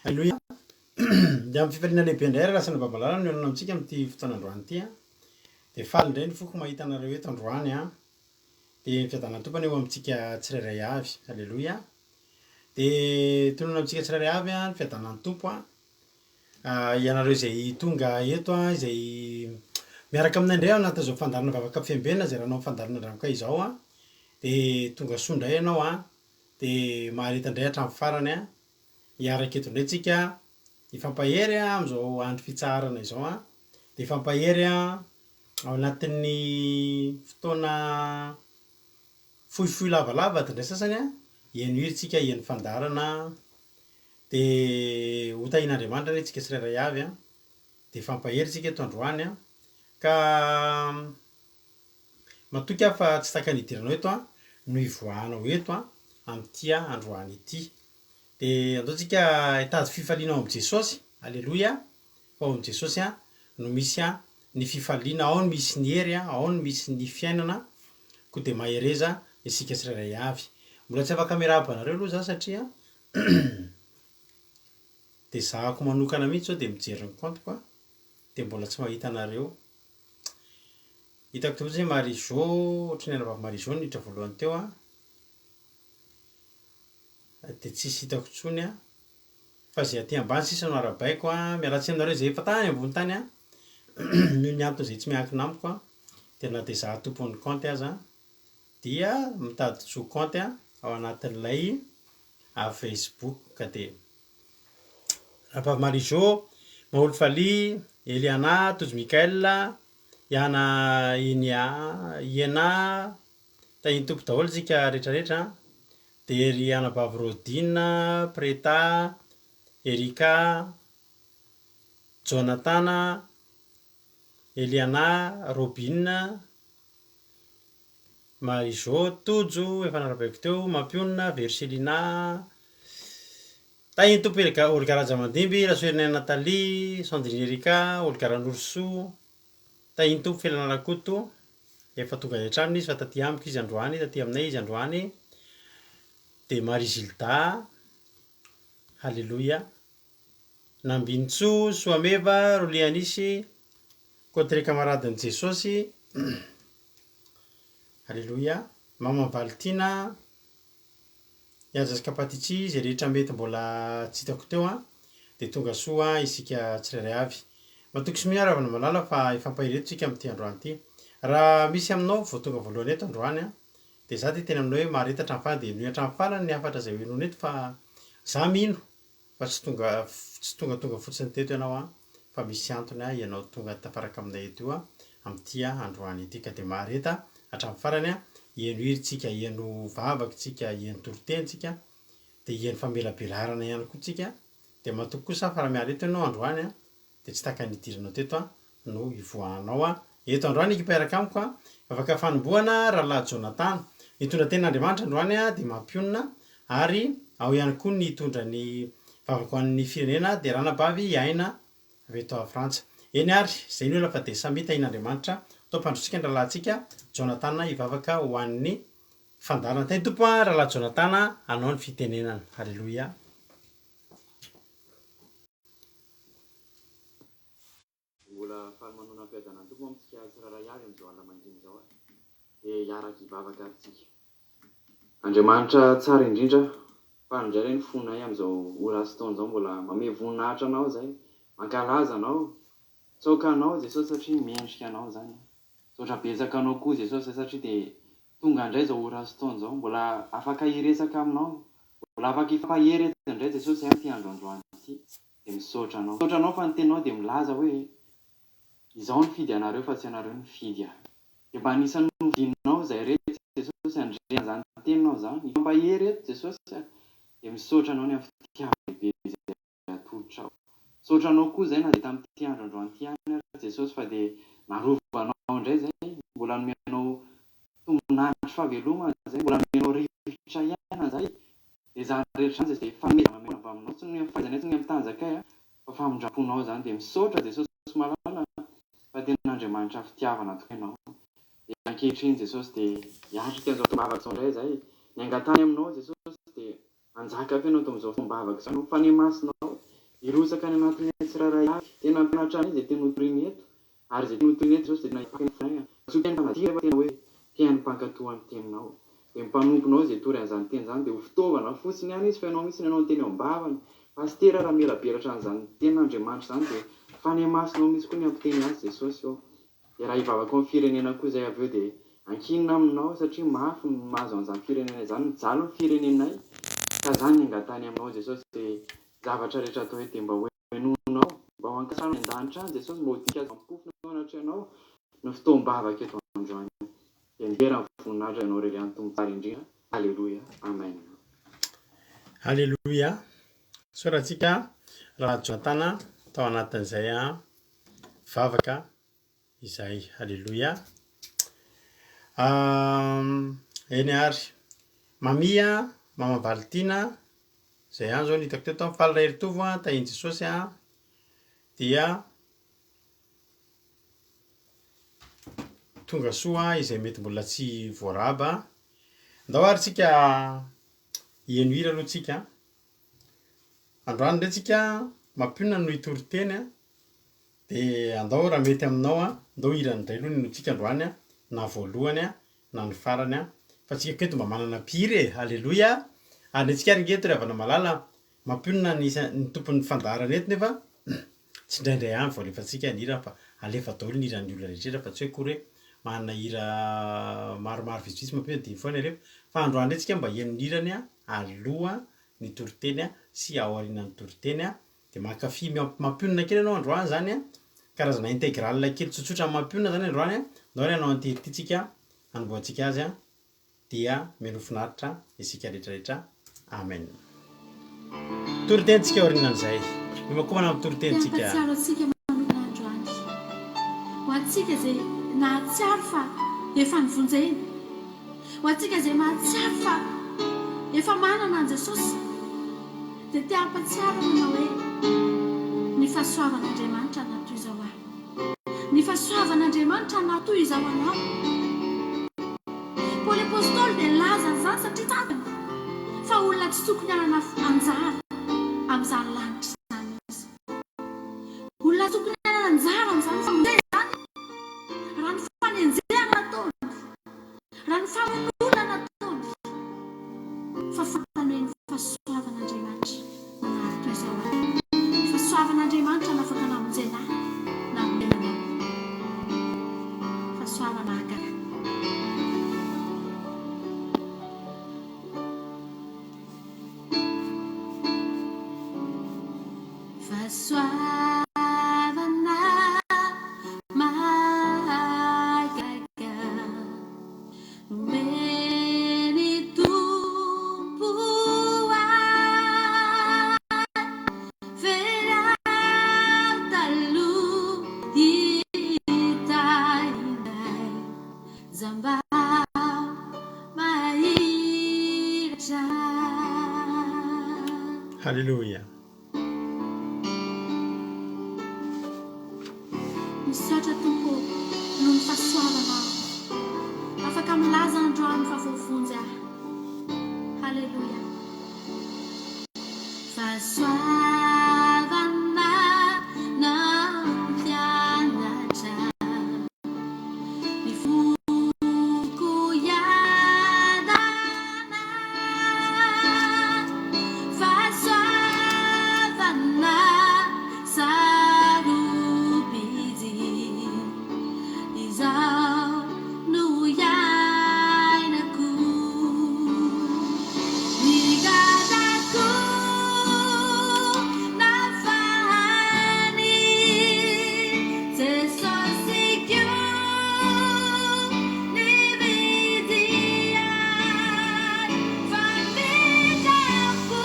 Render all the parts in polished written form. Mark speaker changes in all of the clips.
Speaker 1: Aleloia. Dia amin'ny fifaliana lehibe indray ary lasa Babalala no mihaona amintsika amin'ity fotoana androany ity an. Dia faly indray ny foko mahita anareo eto androany an. Dia ny fiadanan'ny Tompo anie ho amintsika tsirairay avy. Aleloia. Dia tononina amintsika tsirairay avy an ny fiadanan'ny Tompo an. Ianareo izay tonga eto an, izay miaraka aminay indray ao anatin'izao fandaharana vavaka fiambenana izay ranao fandaharana andramokay izao an. Dia tonga soa indray ianao an. Dia mahareta indray hatramin'ny farany an. Hiaraka eto indray tsika hifampahery amin'izao andro fitsaharana izao an, dia hifampahery ao anatin'ny fotoana fohifohy lavalava adin'ny sasany an, hihaino hira tsika, hihaino fandaharana, dia ho tahian'Andriamanitra anie tsika tsirairay avy an, dia hifampahery tsika eto androany an, ka matoky aho fa tsy tahaka ny hidiranao eto an, no hivoahanao eto an, amin'ity androany ity. Dia andao tsika hitady fifaliana ao amin'i Jesosy, Aleloia, fa ao amin'i Jesosy no misy ny fifaliana, ao no misy ny hery, ao no misy ny fiainana, koa dia mahereza isika tsirairay avy. Mbola tsy afaka miarahaba anareo aloha za satria dia zahako manokana mihitsy zao dia mijery ny compte-ko dia mbola tsy mahita anareo. Hitako teo fotsiny hoe Marie Jo, ohatran'ny anabavy Marie Jo no niditra voalohany teo an. Dia tsisy hitako intsony an, fa izay aty ambany sisa no arahabaiko an, miala tsiny aminareo izay efa tany ambony tany an, noho ny antony izay tsy miankina amiko an, dia na dia za tompon'ny kaonty aza dia mitady tsy ho kaonty an ao anatin'ilay Facebook ka dia Rahavavy Marie Jo, Maholy Faly, Eliana, Tojo Mickaël, Iana Inia, Iena, Tahin'ny Tompo daholo isika rehetra rehetra an! Dia ry anabavy Rodina, Preta, Erika, Jonatana, Eliana, Robine, Marie Jo, Tojo, efa narabaiko teo, Mampionona, Verselina, Tahin'ny Tompo Olga, Olga Rajamandimby, Rasoherinaina Nathalie, Sandrine Erika, Olga Ranorosoa, Tahin'ny Tompo Felana Rakoto, efa tonga any an-tranony izy fa taty amiko izy androany, taty aminay izy androany, dia Marie Gilda, Haleloia, Nambinintsoa, Soameva, Rolianisy, Côte Camaradin'i Jesosy, Haleloia, Maman Valitiana, Hiaja sy Kapatichi, izay rehetra mety mbola tsy hitako teo an, dia tonga soa isika tsirairay avy. Matoky sy mino aho ravana malala fa hifampahery eto tsika amin'ity androany ity. Raha misy aminao vao tonga voalohany eto androany an, dia za dia hiteny aminao hoe mahareta hatramin'ny farany dia henoy hatramin'ny farany ny hafatra izay ho henoina eto fa za mino Fa tsy tonga tsy tongatonga fotsiny teto ianao an, fa misy antony an ianao tonga tafaraka aminay eto io an, amin'ity an androany ity ka dia mahareta hatramin'ny farany an, heno hira tsika, heno vavaka tsika, heno toriteny tsika, dia heno famelabelarana ihany koa tsika, dia matoky kosa aho fa raha miala eto ianao androany an, dia tsy tahaka ny nidiranao teto an no hivoahanao an. Eto androany ekipa hiaraka amiko an. Vavaka fanombohana Rahalahy Jonathan. Nitondra tenin'Andriamanitra androany an dia mampionona ary ao ihany koa ny hitondra ny vavaka ho an'ny firenena dia ranabavy Aina avy eto Frantsa. Eny ary, izay ny olona fa dia samia tahian'Andriamanitra. Atao ampandrotsika ny rahalahintsika Jonathan hivavaka ho an'ny fandaharana. Tahin'ny Tompo an Rahalahy Jonathan hanao ny fitenenana. Haleloia.
Speaker 2: Mbola faly manona ny fiadanan'ny Tompo amintsika tsirairay avy amin'izao alina mangina izao ary dia hiaraka hivavaka ary tsika. Andriamanitra tsara indrindra, faly indray re ny fonay amin'izao ora sy taona izao mbola mamehy voninahitra Anao izay, mankalaza Anao, tsaoka Anao Jesosy satria mendrika Anao izany. Misaotra betsaka Anao koa Jesosy zay satria dia tonga indray izao ora sy taona izao mbola afaka hiresaka Aminao, mbola afaka hifampahery eto indray Jesosy zay amin'ity andro androany ity. Dia misaotra anao. Misaotra anao fa ny teninao dia milaza hoe izaho nifidy anareo fa tsy ianareo nifidy ahy. Dia mba anisan'ny nofidinao izay reto Jesosy handre an'izany teninao izany. Hifampahery eto Jesosy a. Dia misaotra anao ny amin'ny fitiavana lehibe izay atolotrao. Misaotra anao koa izay na dia tamin'ity andro androany ity ihany ary Jesosy fa dia narovanao indray izay, mbola nomenao tombon'andro fahavelomana izay, mbola nomenao rivotra hiainana izay. Dia izany rehetra izany dia fanomezana omena avy aminao, tsy noho ny amin'ny fahaizanay, tsy noho ny amin'ny tanjakay, fa famindram-ponao izany. Dia misaotra Jesosy malala fa tena Andriamanitra fitiavana tokoa Ianao. Dia ankehitriny Jesosy dia hiatrika an'izao fotoam-bavaka izao indray izahay. Ny angatahany aminao Jesosy dia hanjaka feno ato amin'izao fotoam-bavaka izao Ianao. Fanahy Masinao. Hirotsaka any anatinay tsirairay avy. Tena hampianatra anay izay teny hotoriny eto. Ary izay teny hotoriny eto Jesosy dia tena hipaka ny fonay. Tsy ho teny mpanadino nefa tena hoe teny mpankatò ny teninao. Dia ny mpanomponao izay hitory an'izany teny izany dia ho fitaovana fotsiny ihany izy fa ianao mihitsy no hanao ny teny eo am-bavany. Pasitera raha hamelabelatra an'izany tenin'Andriamanitra izany dia Fanahy Masinao mihitsy koa ny hampiteny azy Jesosy ô. Dia raha hivavaka ao amin'ny firenena koa izay avy eo dia ankinina aminao satria mafy ny mahazo an'izany firenena izany, mijaly ny firenenay ka izany ny angatahiny aminao Jesosy dia zavatra rehetra atao eto dia mba ho henoinao, mba ho ankasitrahana any an-danitra any Jesosy, mba ho dika azo ampofona eo anatrehanao ny fotoam-bavaka eto androany. Dia midera ny voninahitra Ianao irery ihany Tompo tsara indrindra. Aleloia. Amen.
Speaker 1: Aleloia. Isaorantsika Rahalahy Jonatana tao anatin'izay vavaka izay. Aleloia. Eny ary. Mamia, Mama Valitiana, izay ihany izao no hitako teto. Faly Raheritovo, tahin'i Jesosy dia tonga soa izay mety mbola tsy voaraba. Ndao ary tsika hiheno hira aloha tsika. Androany indray tsika mampionona no hitory teny a. Dia andao raha mety aminao a, ndao hira indray aloha no henointsika androany a, na voalohany a, na ny farany a. Fa tsika koa eto mba manana mpihira e, aleloia. Ary ny antsika ary nge eto ry havana malala a, mampionona ny isa- ny tompon'ny fandaharana eto nefa tsy indraindray ihany vao alefantsika ny hira fa alefa daholo ny hiran'ny olona rehetra rehetra fa tsy hoe akory hoe manana hira maromaro vitsivitsy mampionona dia iny foana alefa. Fa androany indray tsika mba heno ny hirany a, aloha ny toriteny a, sy aorianan'ny toriteny a. Dia mankafy mampionona kely ianao androany izany an, karazana intégrale kely tsotsotra mampionona izany androany an, ndao ary hanao an'ity ity tsika hanombohantsika azy an, dia mialoha finaritra isika rehetra rehetra, amen. Toriteny tsika aorianan'izay, miomakomana amin'ny toriteny tsika.
Speaker 3: Te hampahatsiaro antsika manokana androany, ho antsika izay nahatsiaro fa efa novonjena, ho antsika izay mahatsiaro fa efa manana an'i Jesosy, Dia te hampatsiaro aho manao hoe, Ny fahasoavan'Andriamanitra natoy izao ahy. Ny fahasoavan'Andriamanitra natoy izao anao. Paoly Apostoly dia nilaza an'izany satria tsapany fa olona tsy tokony hanana anjara amin'izany lanitra izany izy. Olona tsy tokony hanana anjara amin'izany famonjena izany raha ny fanenjehana nataony. Raha ny famonoana nataony, fa fantany hoe ny fahasoavan'Andriamanitra no nahatoy izao ahy. Ny fahasoavan'Andriamanitra no afaka namonjena ahy, namonjena anao. Fahasoavana mahagaga. Fahasoavana mahagaga nomen'ny Tompo ahy. Very aho taloha hita indray. Jamba mahiratra.
Speaker 1: Haleloia.
Speaker 3: Misaotra Tompo ô noho ny fahasoavanao. Afaka milaza androany fa voavonjy aho. Haleloia. Fahasoavana nampianatra. Ny foko hiadana, fahasoavana sarobidy, izao no iainako. Ny gadako nafahany Jesosy koa nividy ahy Famindram-po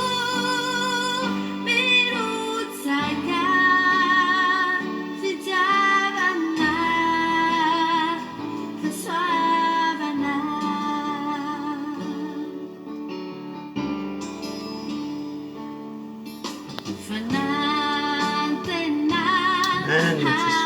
Speaker 3: mirotsaka Fitiavana fahasoavana.
Speaker 1: Any Jesosy.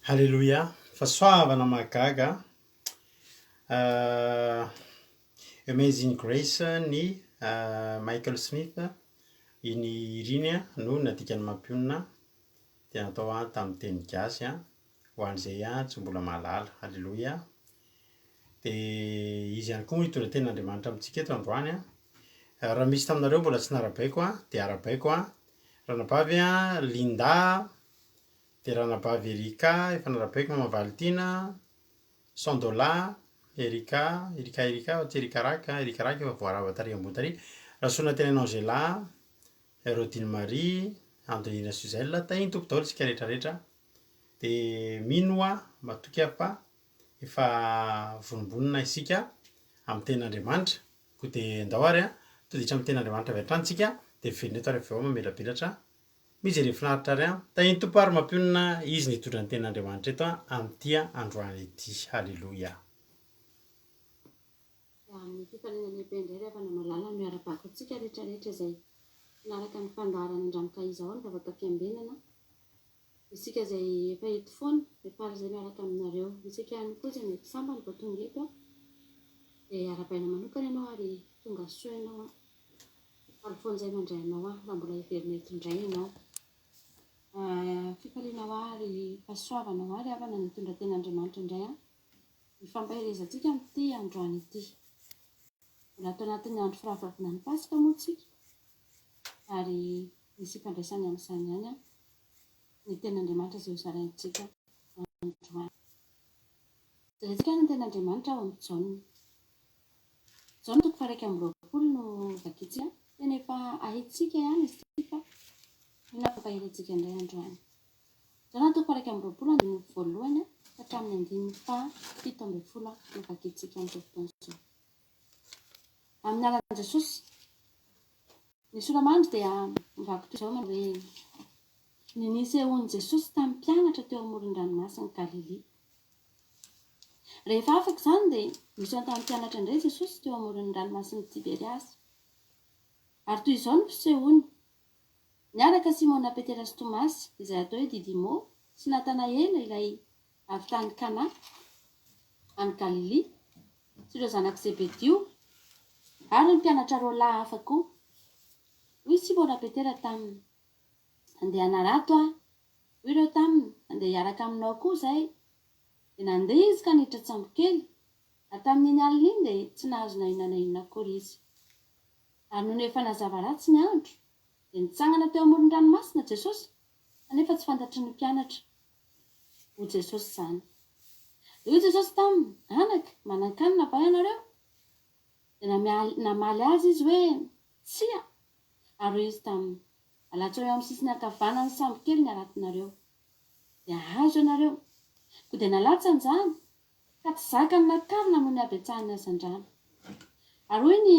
Speaker 1: Haleloia! Fahasoavana mahagaga Amazing Grace ny Michael Smith, iny hira iny no nadikan'i Mampionona dia natao tamin'ny teny gasy ho an'izay tsy mbola mahalala. Haleloia! Dia izy ihany koa moa hitondra tenin'Andriamanitra amintsika eto androany. Raha misy taminareo mbola tsy narabaiko dia arabaiko. Ranabavy Linda, dia ranabavy Erika, efa narabaiko, Mama Valitiana, Sandola, Erika, Erika Erika fa tsy Erika Rack, Erika Rack efa voarava tary ambony tary, Rasoanantenaina Angela, Rodine Marie, Antonina Suzelle, tahin'ny Tompo daholo isika rehetra rehetra, dia mino aho, matoky aho fa efa vonombonona isika amin'ny tenin'Andriamanitra, koa dia ndao ary an, toditra amin'ny tenin'Andriamanitra avy hatrany tsika, dia miverina eto ary avy eo mamelabelatra, mijere finaritra ary an, tahin'ny Tompo ary mampionona Izy nitondra ny tenin'Andriamanitra eto an, amin'ity androany ity, haleloia.
Speaker 3: Dia amin'ny fifaliana lehibe indray ry havana malala no iarabako antsika rehetra rehetra izay nanaraka ny fandaharana Andramoka Izao ny vavaka fiambenana. Isika izay efa eto foana dia faly izay miaraka aminareo. Isika ihany koa izay mety sambany vao tonga eto dia arahabaina manokana ianao ary tonga soa ianao an. Faly foana izay mandray anao an, raha mbola hiverina eto indray ianao. Fifaliana ho ahy ary fahasoavana ho ahy ry havana ny hitondra tenin'Andriamanitra indray an. Ny fampaherezantsika amin'ity androany ity. Mbola ato anatin'ny andro firavoravoana ny Paska moa tsika ary misy ifandraisany amin'izany ihany an. Ny tenin'Andriamanitra izay hozaraintsika androany. Jerentsika ary ny tenin'Andriamanitra ao amin'i Jaona. Jaona toko faha-21 no vakintsika. Tena efa haintsika ihany izy ity fa mino aho fa ampaherentsika indray androany. Jaona toko faha-21 andininy voalohany ka hatramin'ny andininy faha-17 no vakintsika amin'izao fotoana izao. Amin'ny anaran'i Jesosy. Ny sora-mandry dia mivaky toy izao manao hoe, Ny nisehoan'i Jesosy tamin'ny mpianatra teo amoron-dranomasin'i Galilia. Rehefa afaka izany dia niseho tamin'ny mpianatra indray Jesosy teo amoron'ny ranomasin'i Tiberiasy. Ary toy izao no fisehoany, Niaraka Simona Petera sy Tomasy, izay atao hoe Didimo, sy Natanaela ilay avy tany Kana, any Galilia, sy ireo zanak'i Zebedio, ary ny mpianatra roalahy hafa koa. Hoy Simona Petera taminy, Handeha hanarato aho. Hoy ireo taminy, Handeha hiaraka aminao koa izahay. Dia nandeha izy ka niditra an-tsambokely, ary tamin'iny alina iny dia tsy nahazo na inona na inona akory izy. Ary nony efa nazava ratsy ny andro, dia nitsangana teo amoron-dranomasina Jesosy, kanefa tsy fantatry ny mpianatra ho Jesosy izany. Dia hoy Jesosy taminy, Anaka, manan-kanina va ianareo? Dia namaly azy izy hoe, Tsia! Ary hoy izy taminy, Alatsao eo amin'ny sisiny ankavanan'ny sambokely ny haratonareo, dia hahazo ianareo. Koa dia nalatsany izany, ka tsy zakany nakarina noho ny habetsahan'ny hazandrano. Ary hoy ny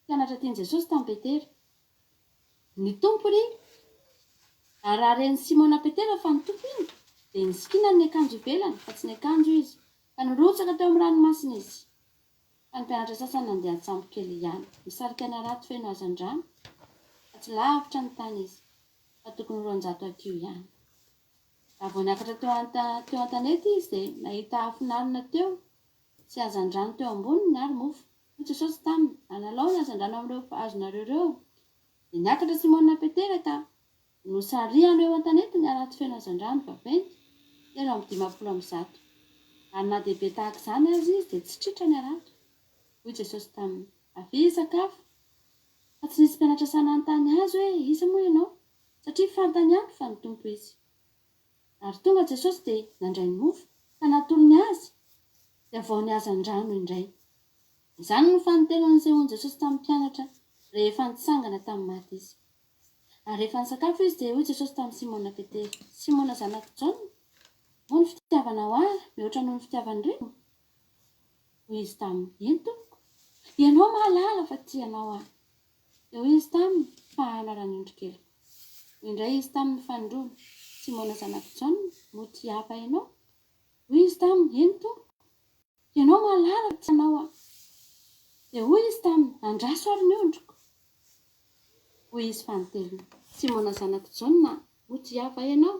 Speaker 3: mpianatra tian'i Jesosy tamin'i Petera, Ny Tompo ry! Ary raha ren'i Simona Petera fa ny Tompo iny, dia nisikinany ny akanjo ivelany, fa tsy niakanjo izy, ka nirotsaka teo amin'ny ranomasina izy. Fa ny mpianatra sasany nandeha an-tsambo kely ihany, nisarika ny harato feno hazandrano, fa tsy lavitra ny tany izy, fa tokony ho 200 hakiho ihany. Raha vao niakatra teo teo an-tanety izy, dia nahita afon'alina teo sy hazandrano teo amboniny ary mofo. Hoy Jesosy taminy, Analao ny hazandrano amin'ireo azonareo ireo. Dia niakatra Simona Petera ka nosarihany ho eo an-tanety ny harato feno hazandrano vaventy 153. Ary na dia be tahaka izany aza izy, dia tsy tritra ny harato. Hoy Jesosy taminy, Avia hisakafo. Fa tsy nisy mpianatra sahy nanontany Azy hoe, Iza moa ianao? Satria fantany ihany fa ny Tompo Izy. Ary tonga Jesosy dia nandray ny mofo ka natolony azy, dia vao ny hazandrano indray. Izany no fanintelony nisehoan'i Jesosy tamin'ny mpianatra rehefa nitsangana tamin'ny maty Izy. Ary rehefa nisakafo izy dia hoy Jesosy tamin'i Simona Petera, Simona zanak'i Jaona, moa ny fitiavanao Ahy mihoatra noho ny fitiavan'ireo? Hoy izy taminy, Eny Tompoko, Ianao mahalala fa tia Anao aho. Dia hoy izy taminy, Fahano ara-ny ondrikeliko. Hoy indray izy taminy fanindroany, Simona zanak'i Jaona, moa tia Ahy va ianao? Hoy izy taminy, Eny Tompoko, Ianao mahalala fa tia Anao aho. Dia hoy izy taminy, Andraso ary ny ondriko. Hoy izy fanintelony, Simona zanak'i Jaona, moa tia Ahy va ianao?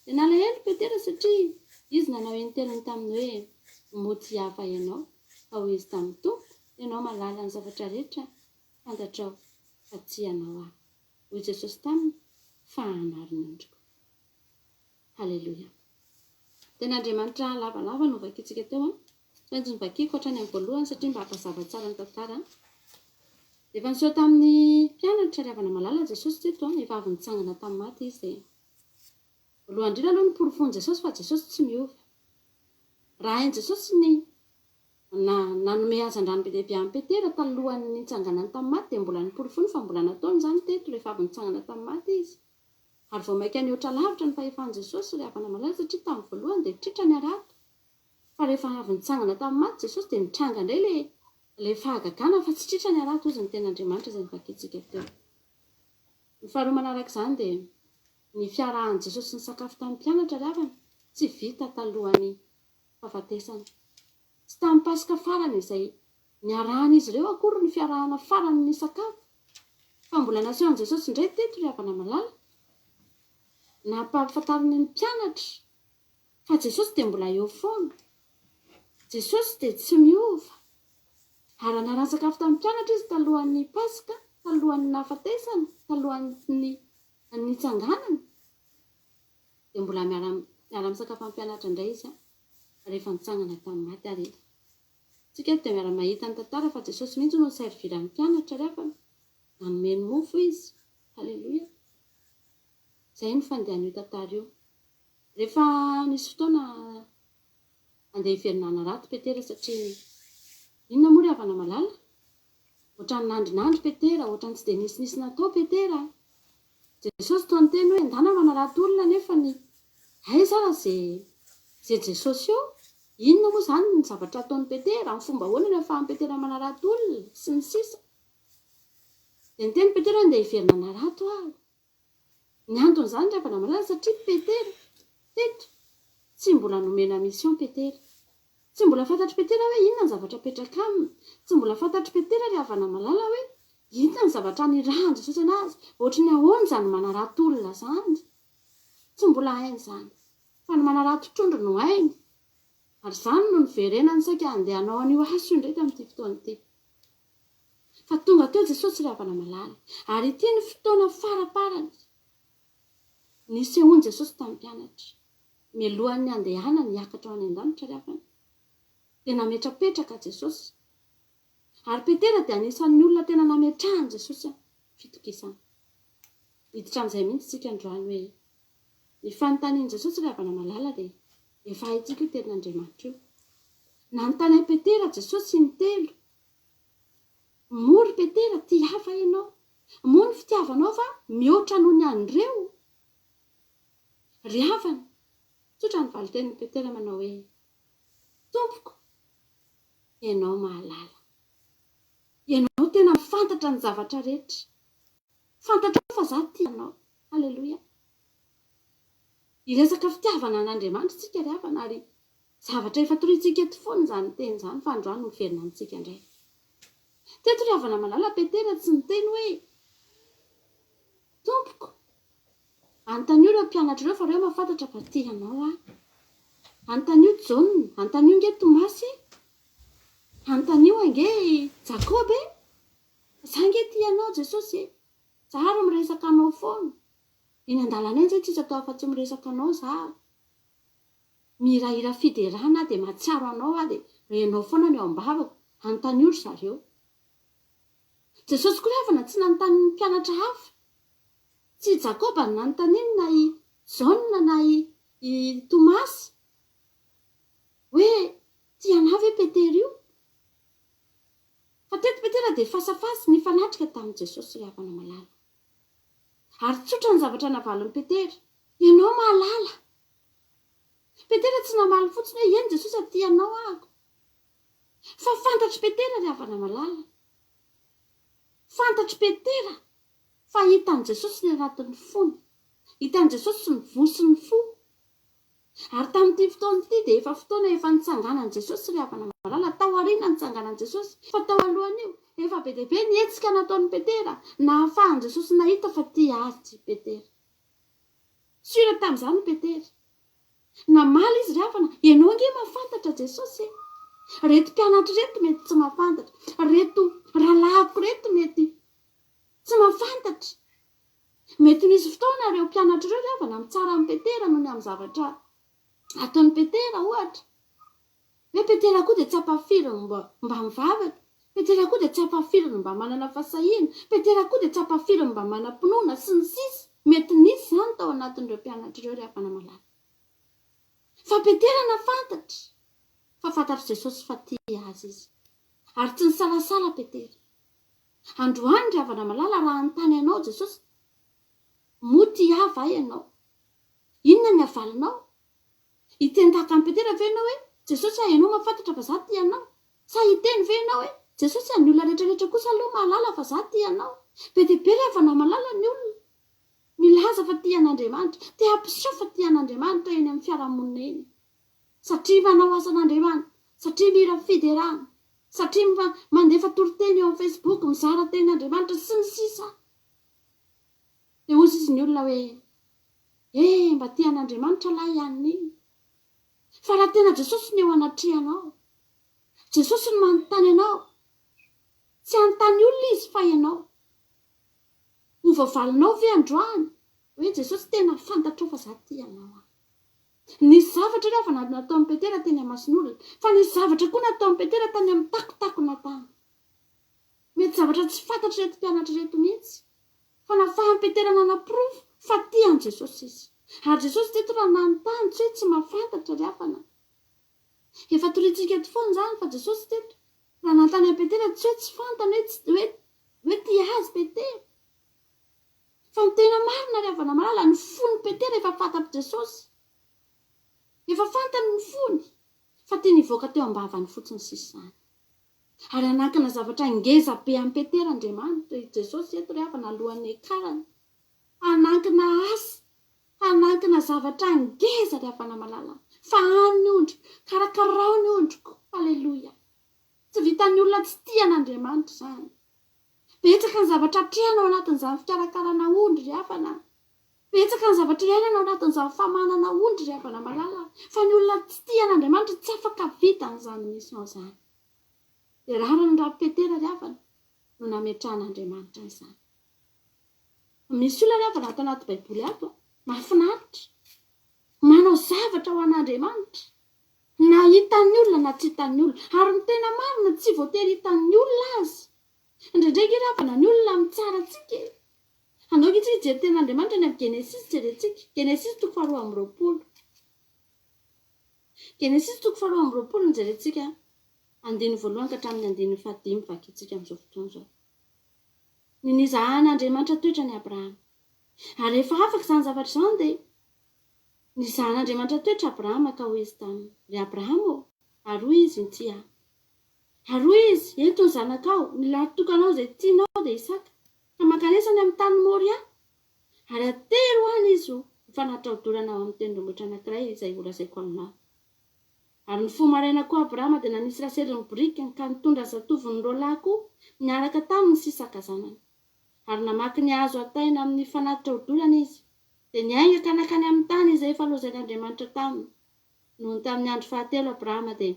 Speaker 3: Dia nalahelo Petera satria Izy nanao intelony taminy hoe, Moa tia hafa ianao? Fa hoy izy taminy, Tompoko, ianao mahalala ny zavatra rehetra, fantatrao fa tia anao aho. Hoy Jesosy taminy, Fahano ary ny ondriko. Haleloia. Tenin'Andriamanitra lavalava no vakintsika teo an. Tsy maintsy novakiako hatrany amin'ny voalohany satria mba hampazava tsara ny tantara. Efa niseho tamin'ny mpianatra ry havana malala Jesosy teto an, efa avy nitsangana tamin'ny maty izy. Voalohany indrindra aloha noporofoin'i Jesosy fa Jesosy tsy miova. Raha hain'i Jesosy ny na nanome hazandrano be dia be an'i Petera talohan'ny nitsanganany tamin'ny maty dia mbola noporofoiny fa mbola nataony izany teto rehefa avy nitsangana tamin'ny maty izy. Ary vao mainka nihoatra lavitra ny fahefan'i Jesosy ry havana malala satria tamin'ny voalohany dia tritra ny harato. Fa rehefa avy nitsangana tamin'ny maty Jesosy dia nitranga indray ilay ilay fahagagana fa tsy tritra ny harato hozy ny tenin'Andriamanitra izay novakintsika teo. Ny faharoa manaraka izany dia ny fiarahan'i Jesosy nisakafo tamin'ny mpianatra ry havana tsy vita talohan'ny fahafatesana. Tsy tamin'ny Paska farany izay niarahan'izy ireo akory ny fiarahana farany nisakafo, fa mbola nasehon'i Jesosy indray teto ry havana malala, nampahafantariny ny mpianatra fa Jesosy dia mbola eo foana. Jesosy dia tsy miova. Ary raha niara-nisakafo tamin'ny mpianatra Izy talohan'ny Paska, talohan'ny nahafatesany, talohan'ny nitsanganany, dia mbola miara-misakafo amin'ny mpianatra indray Izy rehefa nitsangana tamin'ny maty ary Izy. Tsika eto dia miara-mahita ny tantara fa Jesosy mihitsy no niservir ny mpianatra ry havana. Nanome ny mofo Izy. Haleloia. Izay no fandehan'io tantara io. Rehefa nisy fotoana andeha hiverina hanarato Petera satria inona moa ry havana malala? Ohatran'ny nandrinandry Petera, ohatran'ny tsy dia nisinisy natao Petera. Jesosy toa niteny hoe ndana manarato olona nefa ny aiza ara ze ze Jesosy eo? Inona moa zany ny zavatra ataon'i Petera? Amin'ny fomba ahoana no ahafahan'i Petera manarato olona? Sy ny sisa. Dia niteny Petera hoe ndeha hiverina hanarato aho. Ny anton'izany ry havana malala satria Petera teto tsy mbola nomena mission Petera. Tsy mbola fantatr'i Petera hoe inona ny zavatra apetraka aminy. Tsy mbola fantatr'i Petera ry havana malala hoe inona ny zavatra anirahan'i Jesosy anazy, ohatry ny ahoana izany manarato olona izany. Tsy mbola hainy izany. Fa ny manarato trondro no hainy. Ary izany no niverenany saika handeha hanao an'io asa io indray tamin'ity fotoana ity. Fa tonga teo Jesosy ry havana malala. Ary ity no fotoana faraparany nisehoan'i Jesosy tamin'ny mpianatra. Mialohan'ny handehanany hiakatra ho any an-danitra ry havana, dia nametrapetraka Jesosy. Ary Petera dia anisan'ny olona tena nametrahan'i Jesosy fitokisana. Hiditra amin'izay mihitsy isika androany hoe, ny fanontanian'i Jesosy ry havana malala dia efa haintsika io tenin'Andriamanitra io. Nanontany an'i Petera Jesosy intelo. Moa ry Petera tia hafa ianao? Moa ny fitiavanao va mihoatra noho ny an'ireo? Ry havana, tsotra ny valin-tenin'i Petera manao hoe, Tompoko, Ianao mahalala. Ianao tena mahafantatra ny zavatra rehetra. Fantatrao fa izaho tia Anao. Haleloia. Hiresaka fitiavana an'Andriamanitra isika ry havana ary zavatra efa toriantsika eto foana izany teny izany fa androany miverina amintsika indray. Teto ry havana malala Petera tsy niteny hoe, Tompoko, Anontanio ireo mpianatra ireo fa ireo mahafantatra fa tia anao aho. Anontanio Jaona, anontanio ange Tomasy e! Anontanio ange i Jakoba e! Za ange tia anao Jesosy e! Za ary miresaka anao foana. Eny an-dalana eny zay tsisy atao afa-tsy miresaka anao za. Mihirahira fiderana aho dia mahatsiaro anao aho dia renao foana ny ao am-bavako. Anontanio ry zareo. Jesosy koa ry havana tsy nanontany ny mpianatra hafa. Tsy i Jakoba no nanontaniany na i Jaona na i i Tomasy hoe tia anà ve Petera io? Fa teto Petera dia fasafasy nifanatrika tamin'i Jesosy ry havana malala. Ary tsotra ny zavatra navalin'i Petera, Ianao mahalala. Petera tsy namaly fotsiny hoe eny Jesosy a tia anao aho. Fa fantatr'i Petera ry havana malala. Fantatr'i Petera fa hitan'i Jesosy ny anatin'ny fony. Hitan'i Jesosy ny voa sy ny fo. Ary tamin'ity fotoana ity dia efa fotoana efa nitsanganan'i Jesosy ry havana malala, tao aoriana nitsanganan'i Jesosy, fa tao alohan'io, efa be dia be ny hetsika nataon'i Petera, nahafahan'i Jesosy nahita fa tia azy i Petera. Sûr tamin'izany i Petera. Namaly izy ry havana, ianao ange mahafantatra Jesosy e! Reto mpianatra ireto mety tsy mahafantatra, reto rahalahiko ireto mety tsy mahafantatra. Mety misy fotoana ireo mpianatra ireo ry havana mitsara an'i Petera noho ny amin'ny zavatra ataon'i Petera ohatra. Hoe Petera koa dia tsy ampahafiriny mba mba mivavaka, Petera koa dia tsy ampahafiriny mba manana fahasahiana, Petera koa dia tsy ampahafiriny mba manam-pinoana, sy ny sisa Mety nisy izany tao anatin'ireo mpianatra ireo ry havana malala. Fa Petera nahafantatra fa fantatr'i Jesosy fa tia azy izy. Ary tsy nisalasala Petera. Androany ry havana malala raha hanontany anao Jesosy, moa tia ahy va ianao? Inona ny havalinao? Hiteny tahaka an'i Petera ve ianao hoe, Jesosy a, ianao mahafantatra fa za tia anao? Sa hiteny ve ianao hoe, Jesosy a, ny olona rehetrarehetra kosa aloha mahalala fa za tia anao? Be dia be ry havana mahalala ny olona milaza fa tia an'Andriamanitra, te hampiseho fa tia an'Andriamanitra eny amin'ny fiarahamonina eny. Satria manao asan'Andriamanitra, satria mihira fiderana, satria mandefa toriteny eo amin'ny Facebook, mizara tenin'Andriamanitra, sy ny sisa. Dia hozy izy ny olona hoe, Eh, mba tia an'Andriamanitra lahy i Annie. Fa raha tena Jesosy no eo anatrehanao, Jesosy no manontany anao, tsy hanontany olona Izy fa ianao. Ho voavalinao ve androany hoe Jesosy tena fantatrao fa za tia anao aho. Nisy zavatra ry havana nataon'i Petera teny imason'olona, fa nisy zavatra koa nataon'i Petera tany amin'ny takotakona tany. Mety zavatra tsy fantatr'ireto mpianatra ireto mihitsy, fa nafahan'i Petera nanaporofo fa tia an'i Jesosy izy. Ary Jesosy teto raha nanontany, tsy hoe tsy mahafantatra ry havana. Efa toriantsika eto foana izany fa Jesosy teto raha nanontany an'i Petera tsy hoe tsy fantany hoe tsy hoe hoe tia azy Petera. Fa ny tena marina ry havana malala, ny fon'i Petera efa fantatr'i Jesosy. Efa fantany ny fony, fa tiany hivoaka teo am-bavany fotsiny sisa izany. Ary hanankina zavatra ngeza be amin'i Petera Andriamanitra, i Jesosy eto ry havana alohan'ny hiakarany. Hanankina asa, hanankina zavatra ngeza ry havana malala. Fahano ny ondriko, karakarao ny ondriko. Aleloia. Tsy vitan'ny olona tsy tia an'Andriamanitra izany. Betsaka ny zavatra atrehana ao anatin'izany fikarakarana ondry ry havana. Betsaka ny zavatra iainana ao anatin'izany famahanana ondry ry havana malala. Fa ny olona tsy tia an'Andriamanitra tsy afaka vita an'izany mission izany. Dia rariny raha Petera ry havana no nametrahan'Andriamanitra an'izany. Misy olona ry havana ato anaty baiboly ato a, mahafinaritra. Manao zavatra ho an'Andriamanitra. Na hitan'ny olona na tsy hitan'ny olona. Ary ny tena marina tsy voatery hitan'ny olona aza. Indraindray ange ry havana ny olona mitsara antsika e. Andao ange tsika hijery tenin'Andriamanitra any amin'ny Genesisy jerentsika. Genesisy toko faharoa ambiroapolo. Genesisy toko faharoa ambiroapolo no jerentsika andininy voalohany ka hatramin'ny andininy fahadimy vakintsika amin'izao fotoana izao. Ny nizahan'Andriamanitra toetra an'i Abrahama. Ary rehefa afaka izany zavatra izany dia Nizahan'Andriamanitra toetra Abrahama ka hoy Izy taminy, Ry Abrahama ô! Ary hoy Izy, Inty aho. Ary hoy Izy, Ento ny zanakao, ny lahitokanao izay tianao dia Isaka, ka mankanesa any amin'ny tany Moria, ary atero any izy ho fanatitra hodorana ao amin'ny tendrombohitra anankiray izay holazaiko aminao. Ary nifoha maraina koa Abrahama dia nanisy lasely ny borikiny ka nitondra ny zatovony roalahy koa niaraka taminy sy Isaka zanany. Ary namaky ny hazo hataina amin'ny fanatitra hodorana izy, dia niainga ka nankany amin'ny tany izay efa lazain'Andriamanitra taminy. Nony tamin'ny andro fahatelo Abrahama dia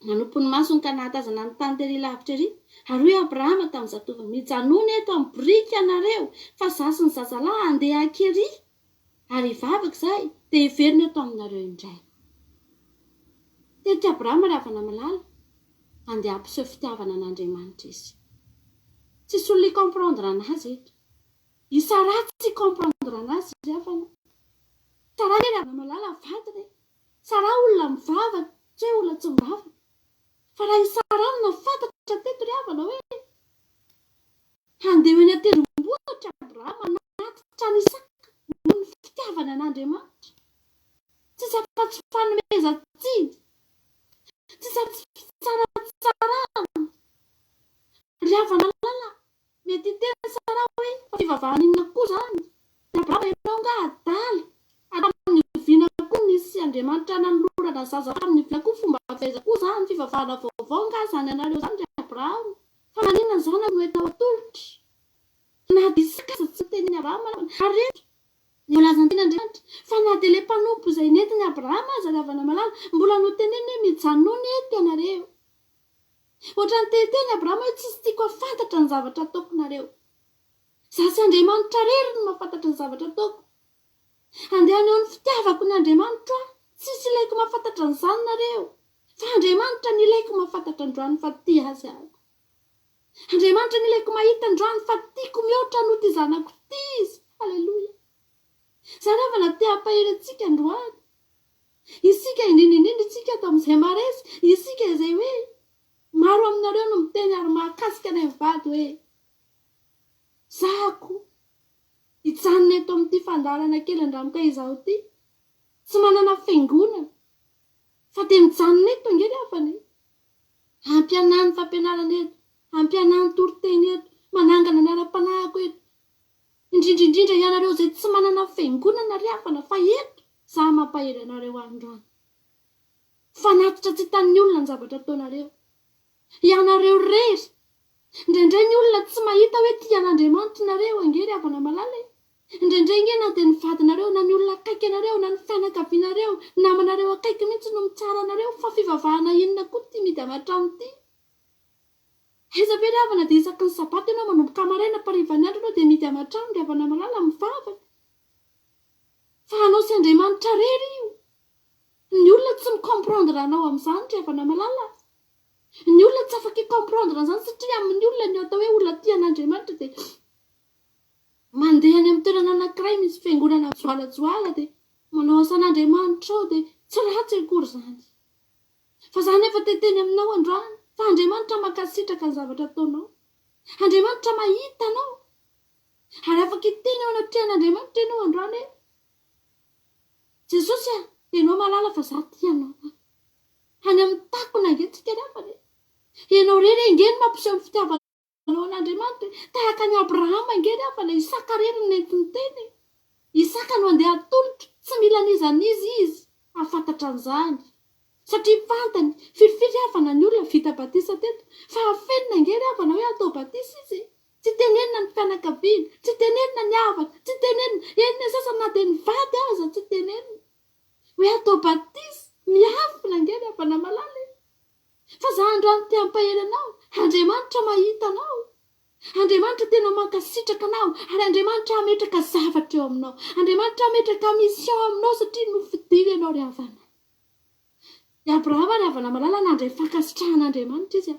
Speaker 3: nanopy ny masony ka nahatazana ny tany tery lavitra ery, ary hoy Abrahama tamin'ny zatovony, Mijanòna eto amin'ny biriky ianareo, fa izaho sy ny zazalahy handeha hankery, ary hivavaka izahay, dia hiverina eto aminareo indray. Tetik'i Abrahama ry havana malala, handeha hampiseho fitiavana an'Andriamanitra izy. Tsisy olona hi-comprendre anazy eto. I Sarah tsy hi-comprendre anazy ry havana. Sarah anie ry havana malala vadiny e. Sarah olona mivavaka, tsy hoe olona tsy mivavaka. Fa raha i Sarah no nahafantatra teto ry havana hoe handeha ho eny an-tendrombohitra Abrahama hanatitra an'i Isaka noho ny fitiavany an'Andriamanitra. Tsisy afa-tsy fanomezan-tsiny, tsisy afa-tsy fitsaratsarana. Ry havana malala, mety hiteny Sarah hoe fa fivavahana inona koa izany? Ry Abrahama ianao angaha adala? Hatramin'ny oviana koa nisy Andriamanitra nanolorana zaza tamin'ny oviana koa fomba avy aiza koa izany fivavahana vaovao angaha izany anareo izany ry Abrahama? Fa maninona ny zanako no entinao atolotra? Na dia Isaka aza tsy niteny an'i Abrahama ary eto Voalazan'ny tenin'Andriamanitra. Fa na dia ilay mpanompo izay nentin'i Abrahama aza ry havana malala, mbola noteneniny hoe mijanòna eto ianareo. Ohatran'ny te hiteny Abrahama hoe tsisy tiako hahafantatra ny zavatra ataoko nareo. Za sy Andriamanitra irery no mahafantatra ny zavatra ataoko. Andeha haneho ny fitiavako ny Andriamanitro aho. Tsisy ilaiko mahafantatra an'izany nareo. Fa Andriamanitra no ilaiko mahafantatra androany fa tia azy aho. Andriamanitra no ilaiko mahita androany fa tiako mihoatra noho ity zanako ity izy. Aleloia. Zany havana te hampahery antsika androany. Isika indrindra indrindra isika ato amin'izay maharesy, isika izay hoe maro aminareo no miteny ary mahakasika anay mivady hoe zahako hijanona eto amin'ity fandaharana kely andramoka izaho ity, tsy manana fiangonana fa dia mijanona eto ange ry havana e! Ampianano fampianarana eto, ampianano toriteny eto, manangana ny ara-panahiko eto, Indrindra indrindra ianareo izay tsy manana fiangonana ry havana fa eto za mampahery anareo androany. Fanatitra tsy hitan'ny olona ny zavatra ataonareo. Ianareo irery. Indraindray ny olona tsy mahita hoe tia an'Andriamanitra nareo ange ry havana malala e. Indraindray ange na dia ny vadinareo na ny olona akaiky anareo na ny fianakavianareo, namanareo akaiky mihitsy no mitsara anareo fa fivavahana inona koa ity midy aman-trano ity. Aiza ve ry havana dia isaky ny sabata ianao manomboka maraina mparivan'ny andro ianao dia mihidy aman-trano ry havana malala mivavaka fa anao sy Andriamanitra rery io. Ny olona tsy mi-comprendre anao amin'izany ry havana malala. Ny olona tsy afaka hi-comprendre an'izany satria amin'ny olona ny atao hoe olona tia an'Andriamanitra dia mandeha any amin'ny toerana anankiray misy fiangonana mijoalajoala dia manao asan'Andriamanitra ao dia tsy ratsy akory izany. Fa za nefa te hiteny aminao androany fa Andriamanitra mankasitraka ny zavatra ataonao. Andriamanitra mahita anao. Ary afaka hiteny eo anatrehan'Andriamanitra ianao androany hoe, Jesosy a, ianao mahalala fa za tia anao a. Any amin'ny takona ange tsika ry havana e. Ianao irery ange no mampiseho ny fitiavanao. Manao an'Andriamanitra e! Tahaka an'i Abrahama ange ry havana, Isaka irery no nentiny teny e! Isaka no andeha hatolotra, tsy mila an'iza n'iza izy hahafantatra an'izany. Satria fantany, firifiry havana ny olona vita batisa teto, fa afenina ange ry havana hoe atao batisa izy e! Tsy tenenina ny fianakaviana, tsy tenenina ny havana, tsy tenenina, eny ny sasany na dia ny vady aza tsy tenenina hoe atao batisa, miafina ange ry havana malala e! Fa za androany te hampahery anao, Andriamanitra mahita anao, Andriamanitra tena mankasitraka anao, ary Andriamanitra hametraka zavatra eo aminao, Andriamanitra hametraka mission aminao satria nofidiny ianao ry havana. I Abrahama ry havana malala nandray fankasitrahan'Andriamanitra izy a.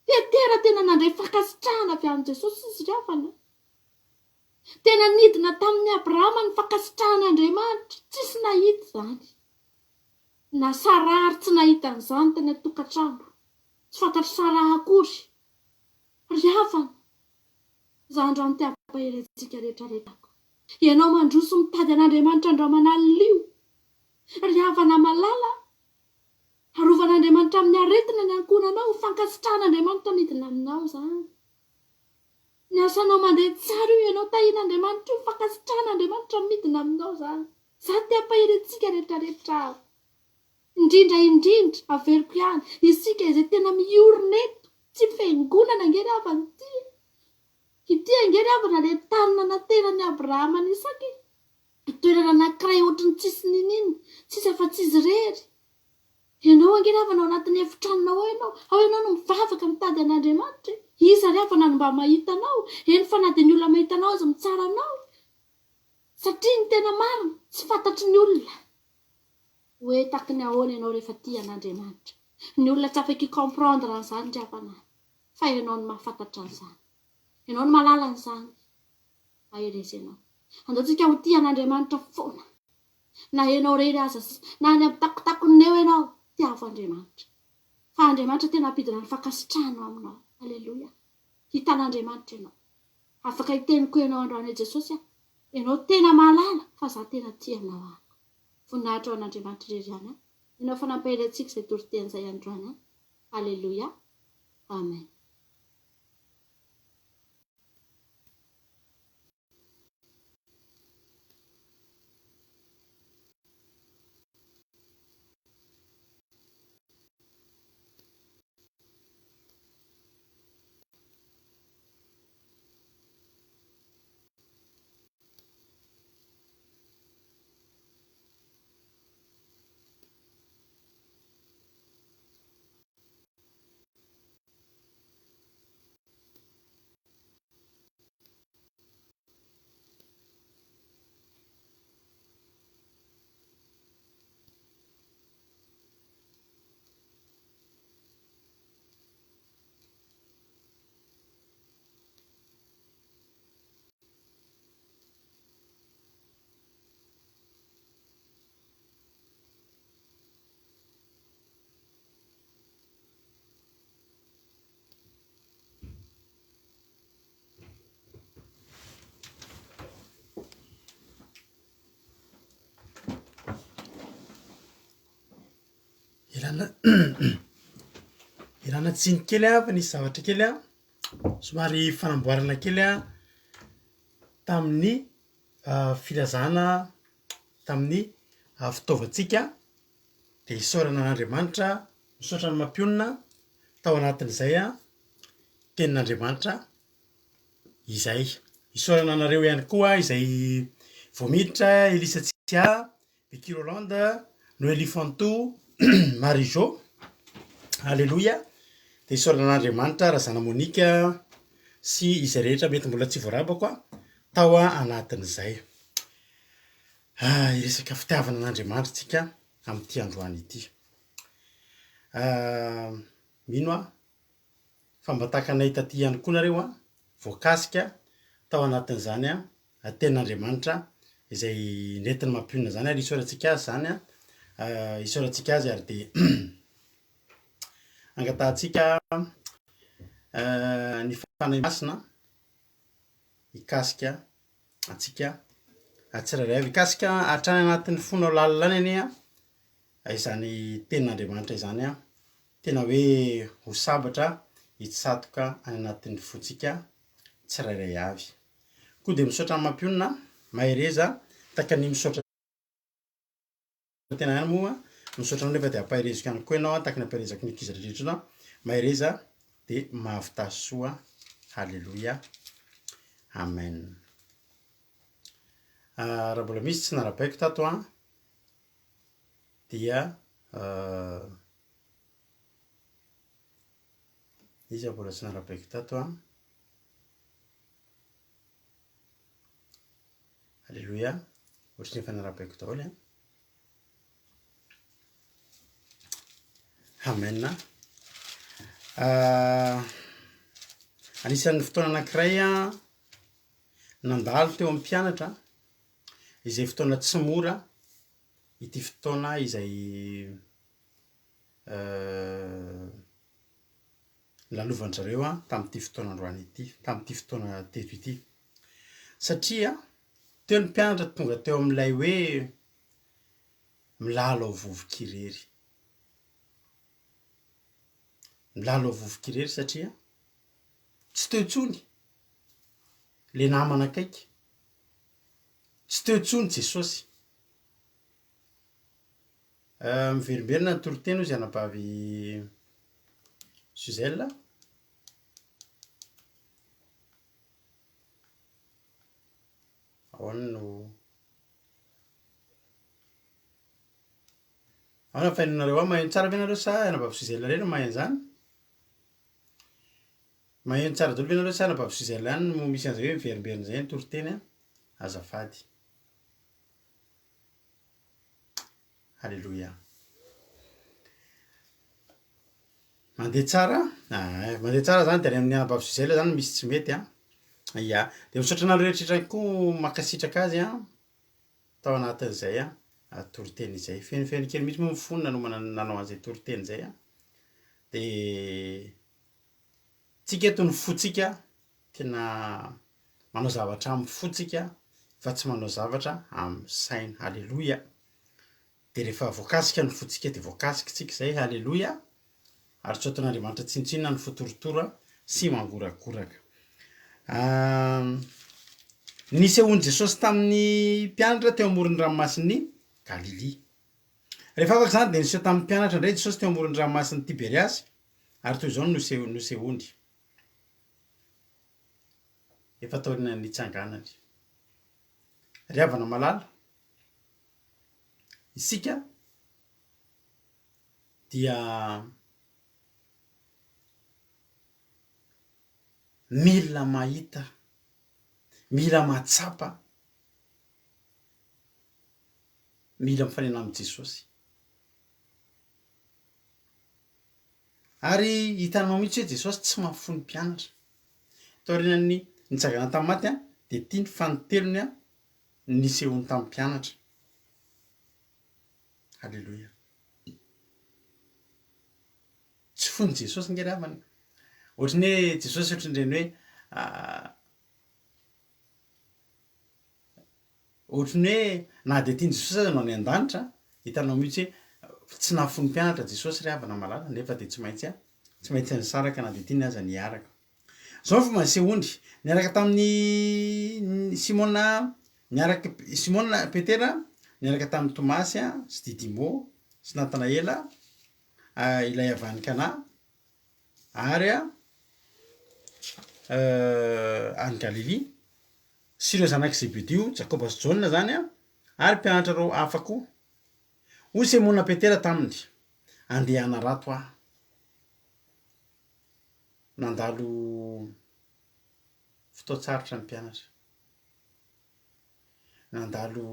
Speaker 3: Petera tena nandray fankasitrahana avy amin'i Jesosy izy ry havana. Tena nidina tamin'i Abrahama ny fankasitrahan'Andriamanitra, tsisy nahita izany. Na Sarah ary tsy nahita an'izany tany an-tokantrano. Tsy fantatr'i Sarah akory. Ry havana, za androany te hampahery antsika rehetra rehetra ako. Ianao mandroso mitady an'Andriamanitra andro aman'alina io. Ry havana malala, arovan'Andriamanitra amin'ny aretina ny ankohonanao, fankasitrahan'Andriamanitra midina aminao izany. Ny asanao mandeha tsara io, ianao tahian'Andriamanitra io, fankasitrahan'Andriamanitra midina aminao izany. Za te hampahery antsika rehetra rehetra aho. Indrindra indrindra, averiko ihany, isika izay tena miorina eto, tsy fiangonana ange ry havana ity e. Ity ange ry havana ilay tany nanateran'i Abrahama an'i Isaka e. Toerana anankiray ohatry ny tsisy niniana, tsisy afa-tsy izy irery. Ianao ange ry havana ao anatin'ny efitranonao ao ianao, ao ianao no mivavaka mitady an'Andriamanitra e. Iza ry havana no mba mahita anao? Eny fa na dia ny olona mahita anao aza mitsara anao. Satria ny tena marina, tsy fantatry ny olona hoe taky ny ahoana ianao rehefa tia an'Andriamanitra. Ny olona tsy afaka hi-comprendre an'izany ry havana, fa ianao no mahafantatra an'izany. Ianao no mahalala an'izany. Mahereza ianao. Andao tsika ho tia an'Andriamanitra foana. Na ianao irery aza, na any amin'ny takotakony eo ianao, tiavo Andriamanitra. Fa Andriamanitra tena hampidina ny fankasitrahany ao aminao. Aleloia. Hitan'Andriamanitra ianao. Afaka hiteny koa ianao androany hoe Jesosy a, ianao tena mahalala fa za tena tia anao an. Voninahitra ho an'Andriamanitra irery ihany an. Ianao fa nampahery antsika izay toriteny izay androany an. Aleloia. Amen.
Speaker 1: Ialana ialana tsiny kely aho fa nisy zavatra kely an, somary fanamboarana kely an tamin'ny filazana tamin'ny fitaovantsika de isaorana an'Andriamanitra, misaotra ny mampionona tao anatin'izay an tenin'Andriamanitra izay. Isaorana anareo ihany koa izay vao miditra, Elisa Tsia. Vicky Rolande, Noelie Fanto, Marie Jo, Aleloia, dia isaorana an'Andriamanitra Razana Monica sy izay rehetra mety mbola tsy voarabako a, tao anatin'izay. Ah, hiresaka fitiavana an'Andriamanitra tsika amin'ity androany ity. Ah, mino aho fa mba takanay taty ihany koa nareo a, voakasika tao anatin'izany a, Tenin'Andriamanitra izay nentiny mampionona izany ary isaorantsika azy izany an, isaorantsika azy ary dia angatahantsika ny Fanahy Masina hikasika antsika tsirairay avy, hikasika hatrany anatin'ny fonao lalina any anie an, izany tenin'Andriamanitra izany an, tena hoe ho sabatra hitsatoka any anatin'ny fontsika tsirairay avy. Koa dia misaotra an'i Mampionona, mahereza, tahaka ny misaotra tena ihany moa, misaotra anao nefa dia ampahereziko ihany koa ianao tahaka ny ampaherezako ny ankizy rehetra rehetra, mahereza dia mahavità soa, haleloia, amen. Raha mbola misy tsy narabaiko tato an, dia iza mbola tsy narabaiko tato an? Aleloia, ohatry ny efa narabaiko daholo an. Amen. Ah, anisan'ny fotoana anankiray an, nandalo teo amin'ny mpianatra, izay fotoana tsy mora, ity fotoana izay nilalovan-dry zareo tamin'ity fotoana androany ity, tamin'ity fotoana teto ity. Satria teo ny mpianatra tonga teo amin'ilay hoe milalao vovoka irery. Milalao vovoka irery satria tsy teo intsony le namana akaiky, tsy teo intsony Jesosy. Miverimberina ny toriteny hozy anabavy Suzelle. Ahoana no Ahoana ny fahenonareo ahy? Maheno tsara ve nareo sa anabavy Suzelle irery no mahay an'izany? Maheno tsara daholo ve nareo sa anabavy Suzelle ihany no misy an'izay hoe miverimberina izay ny toriteny an? Azafady. Aleloia. Mandeha tsara? Ah, mandeha tsara zany de any amin'ny anabavy Gisèle zany misy tsy mety an. Ya, de misaotra anareo rehetra ihany koa mankasitraka azy an, tao anatin'izay an, toriteny izay. Fenofeno kely mihitsy moa ny fony nanomana nanao an'izay toriteny izay an. De tsika eto ny fontsika tena manao zavatra amin'ny fo tsika fa tsy manao zavatra amin'ny saina. Aleloia. Dia rehefa voakasika ny fontsika dia voakasika tsika izay. Aleloia. Ary tsy ataon'Andriamanitra tsinontsinona ny fo torotoro sy mangorakoraka. Nisehoan'i Jesosy tamin'ny mpianatra teo amoron'ny ranomasin'i Galilia. Rehefa afaka izany dia niseho tamin'ny mpianatra indray Jesosy teo amoron'ny ranomasin'i Tiberiasy ary toy izao no nosehoany. Efa taorian'ny nitsanganany. Ry havana malala, isika dia mila mahita, mila mahatsapa, mila mifanena amin'i Jesosy. Ary hitanao mihitsy hoe Jesosy tsy mahafoy ny mpianatra. Taorian'ny nitsanganany tamin'ny maty dia ity ny fanintelony nisehoany tamin'ny mpianatra. Aleloia. Tsy foin'i Jesosy nge ry havana e. Ohatran'ny hoe Jesosy ohatran'ireny hoe ohatran'ny hoe na dia tian'i Jesosy aza no any an-danitra, hitanao mihitsy hoe. Tsy nahafoy ny mpianatra Jesosy ry havana malala nefa dia tsy maintsy tsy maintsy nisaraka na dia tiany aza ny hiaraka. Izao ny fomba nisehoany, niaraka tamin'i Simona niaraka Simona Petera niaraka tamin'i Tomasy sy Didimo sy Natanaela ilay avy any Kana ary any Galilia sy ireo zanak'i Zebedio, Jakoba sy Jaona izany, ary mpianatra roa hafa koa. Hoy Simona Petera taminy, Andeha hanarato aho. Nandalo fotoan-tsarotra ny mpianatra. Nandalo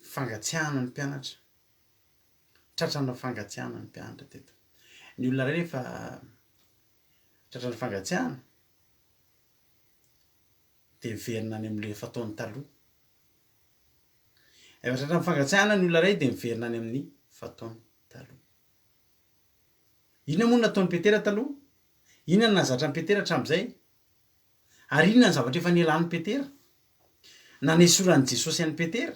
Speaker 1: fangatsiahana ny mpianatra. Tratrana fangatsiahana ny mpianatra teto. Ny olona iray rehefa tratran'ny fangatsiahana dia miverina any amin'ilay fataony taloha. Rehefa tratran'ny fangatsiahana ny olona iray dia miverina any amin'ny fataony taloha. Inona moa no nataon'i Petera taloha? Inona no nahazatra an'i Petera hatramin'izay? Ary inona ny zavatra efa nialan'i Petera? Nanesoran'i Jesosy an'i Petera?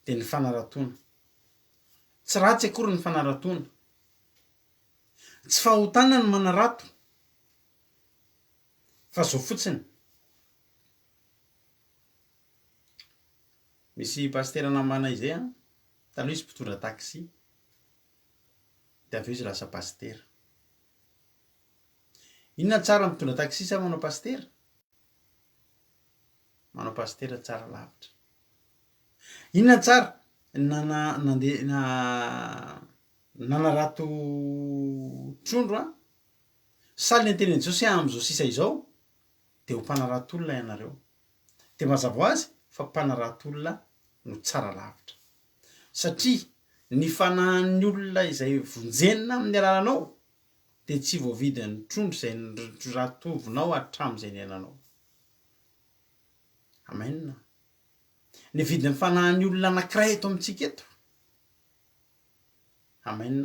Speaker 1: Dia ny fanaratoana. Tsy ratsy akory ny fanaratoana. Tsy fahotana ny manarato, fa zao fotsiny. Misy pasitera namana izay an, taloha izy mpitondra taxi, dia avy eo izy lasa pasitera. Inona tsara mitondra taxi sa manao pasitera? Manao pasitera tsara lavitra. Inona tsara? Nana nandeha na nanarato trondro an, sa le niteny an'i Jesosy hoe amin'izao sisa izao dia ho mpanarato olona ianareo. Dia mazava ho azy fa mpanarato olona no tsara lavitra. Satria ny fanahin'ny olona izay vonjenina amin'ny alalanao dia tsy voavidin'ny trondro izay noratovinao hatramin'izay niainanao. Amen. Ny vidin'ny fanahin'ny olona anankiray eto amintsika eto, amen,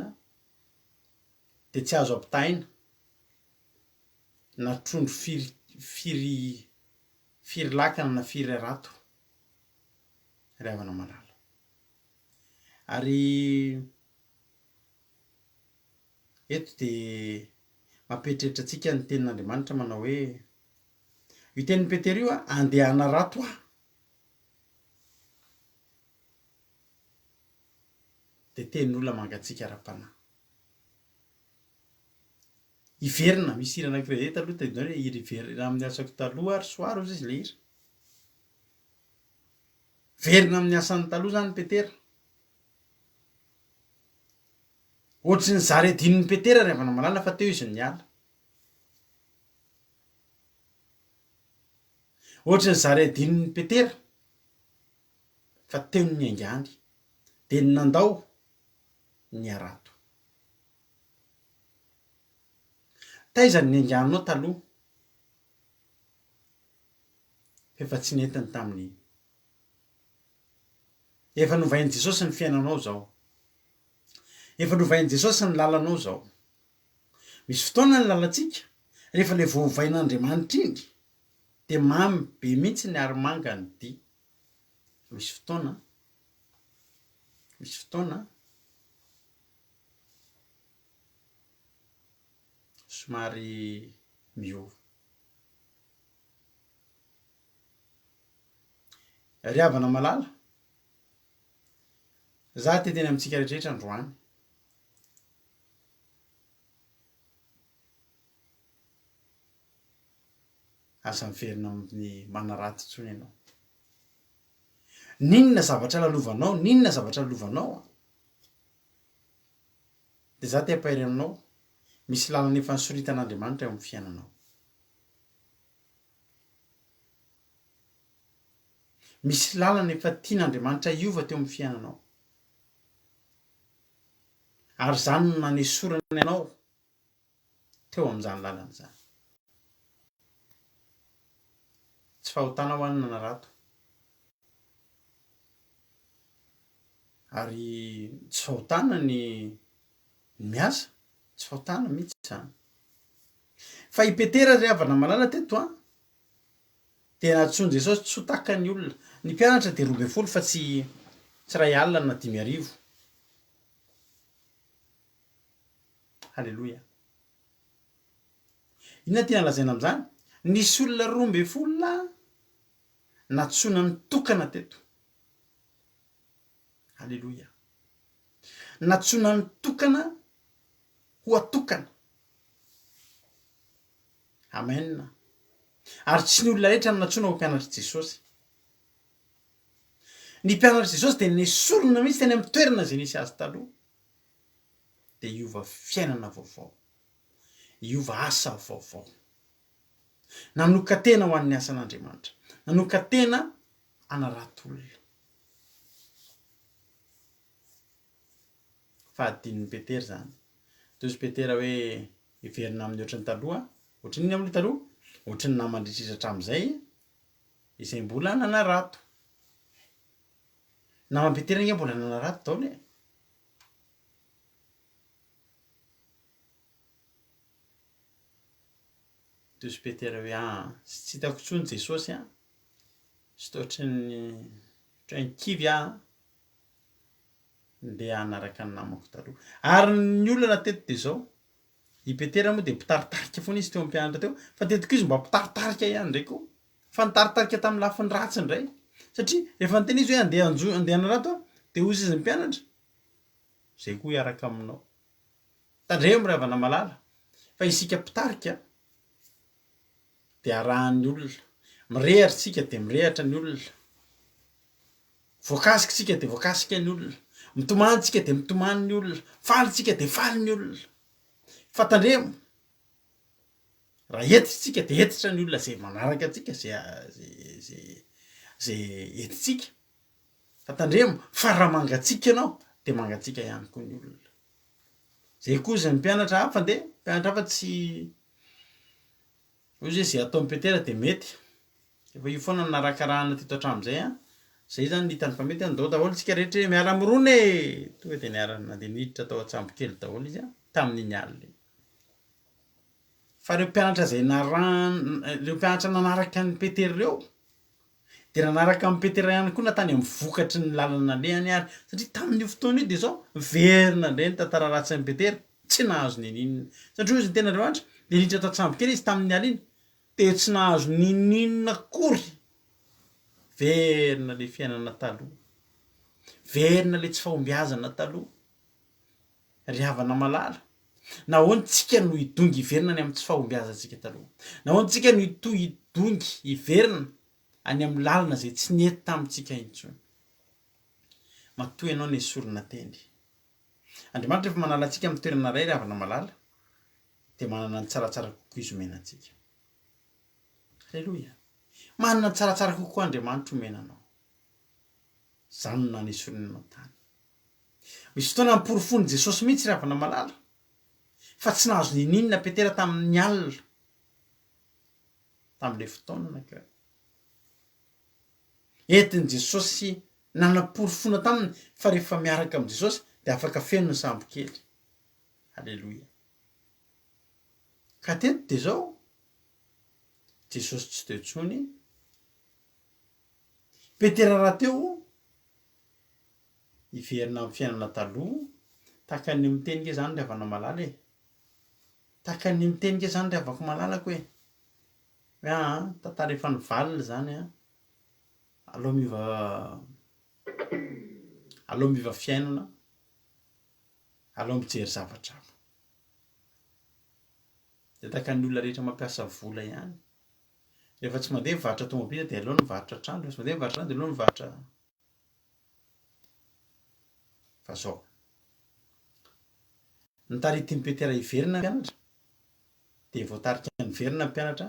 Speaker 1: dia tsy azo ampitahaina na trondro firy firy firy lakana na firy harato ry havana malala. Ary eto dia mampieritreritra antsika ny tenin'Andriamanitra manao hoe, io tenin'i Petera io a, andeha hanarato aho. Dia tenin'olona mangatsiaka ara-panahy. Hiverina, misy hira anankiray zay taloha tadidinao hoe hira hiverina amin'ny asako taloha ary soara ozy izy le hira. Verina amin'ny asany taloha zany Petera. Ohatry ny zary adinon'i Petera ry havana malala fa teo izy niala. Ohatry ny zary adinon'i Petera fa teo ny niaingany dia ny nandao ny harato. Taiza ny niainganao taloha f'efa tsy nentiny tamin'ny Efa novain'i Jesosy ny fiainanao izao. Efa novain'i Jesosy ny lalanao izao. Misy fotoana ny lalantsika rehefa ilay voavain'Andriamanitra iny dia mamy be mihitsy ny ary manga ny dia. Misy fotoana, misy fotoana somary miova. Ry havana malala, za te hiteny amintsika rehetrarehetra androany. Aza miverina amin'ny manaratsy intsony ianao. N'inona zavatra lalovanao, n'inona zavatra lalovanao, Dia za te hampahery aminao, misy lalana efa nisoritan'Andriamanitra eo amin'ny fiainanao. Misy lalana efa tian'Andriamanitra hiova teo amin'ny fiainanao. Ary izany no nanesorany anao teo amin'izany lalana izany. Tsy fahotana ho an'ny nanarato. Ary tsy fahotana ny miasa, tsy fahotana mihitsy izany. Fa i Petera ry havana malala teto an, dia nantsoin'i Jesosy tsy ho takan'ny olona. Ny mpianatra dia 12 fa tsy. Tsy iray alina na 5000. Haleloia. Inona tiana lazaina amin'izany? Nisy olona 12 lahy nantsoina nitokana teto. Aleloia. Nantsoina nitokana ho atokana. Amen. Ary tsy ny olona rehetra no nantsoina ho mpianatr'i Jesosy. Ny mpianatr'i Jesosy dia nesorina mihitsy teny amin'ny toerana izay nisy azy taloha. Dia hiova fiainana vaovao. Hiova asa vaovao. Nanokan-tena ho an'ny asan'Andriamanitra. Nanokan-tena hanarato olona. Fa adinon'i Petera izany. Toy izy Petera hoe hiverina amin'ny ohatran'ny taloha. Ohatran'ny inona moa ilay taloha? Ohatran'ny namandritr'isa hatramin'izay, izay mbola nanarato. Naman'i Petera ange mbola nanarato daholo e. Toy izy Petera hoe aa, tsy hitako intsony Jesosy an. Sy toa ohatran'ny ohatran'ny kivy aho an. Ndeha hanaraka ny namako taloha. Ary ny olana teto dia izao, i Petera moa dia mpitaritarika foana izy teo amin'ny mpianatra teo, fa teto koa izy mba mpitaritarika ihany indray koa. Fa nitaritarika tamin'ny lafiny ratsy indray. Satria rehefa niteny izy hoe andeha hanjo, andeha hanarato aho, dia hoy izy ny mpianatra, izay koa hiaraka aminao. Tandremo ry havana malala, fa isika mpitarika dia arahan'ny olona. Mirehatra isika dia mirehatra ny olona. Voakasika isika dia voakasika ny olona. Mitomany isika dia mitomany ny olona. Faly isika dia faly ny olona. Fa tandremo, raha hentitra isika dia hentitra ny olona izay manaraka antsika, izay izay izay entintsika. Fa tandremo fa raha mangatsiaka ianao dia mangatsiaka ihany koa ny olona. Zay koa zay mpianatra hafa ndeha, mpianatra hafa tsy hoy izy hoe zay ataon'i Petera dia mety. Efa io foana no narakarahana teto hatramin'izay an. Zay zany no hitany fa mety an, ndao daholo tsika rehetra e, miara-mirona e! Tonga dia niara-nandeha niditra tao an-tsambokely daholo izy an, tamin'iny alina iny. Fa ireo mpianatra izay narahan-, ireo mpianatra nanaraka an'i Petera ireo, Dia nanaraka an'i Petera ihany koa na tany amin'ny vokatry ny lalana nalehany ary, satria tamin'io fotoana io dia izao, niverina indray ny tantara ratsy an'i Petera, tsy nahazo n'inon'inona. Satria hoy izy ny tenin'Andriamanitra, dia niditra tao an-tsambokely izy tamin'ny alina iny, dia tsy nahazo n'inon'inona akory. Verina ilay fiainana taloha. Verina ilay tsy fahombiazana taloha. Ry havana malala, nahoana isika no hidongy hiverina any amin'ny tsy fahombiazantsika taloha? Nahoana isika no hitohy hidongy hiverina any amin'ny lalana izay tsy nety tamintsika intsony? Matoa ianao nesorina teny. Andriamanitra rehefa manala antsika amin'ny toerana iray ry havana malala, dia manana ny tsaratsara kokoa Izy omena antsika. Aleloia! Manana ny tsaratsara kokoa Andriamanitra omena anao. Izany no nanesoriny anao tany. Misy fotoana noporofoin'i Jesosy mihitsy ry havana malala fa tsy nahazo ninininona Petera tamin'ny alina tamin'ilay fotoana ka. Entin'i Jesosy nanaporofoana taminy fa rehefa miaraka amin'i Jesosy dia afaka feno ny sambokely. Aleloia. Ka teto dia izao, Jesosy tsy teo intsony, Petera rahateo hiverina amin'ny fiainana taloha, tahaka ny miteny nge zany ry havana malala e! Tahaka ny miteny nge zany ry havako malalako e! Hoe aa tantara efa nivalona zany an, aleo miova aleo miova fiainana, aleo mijery zavatra hafa. Dia tahaka ny olona rehetra mampiasa vola ihany, rehefa tsy mandeha mivarotra tomobila dia aleo mivarotra trano, rehefa tsy mandeha mivarotra trano dia aleo mivarotra Fa zao. Notaritin'i Petera hiverina ny mpianatra, dia voatarika niverina ny mpianatra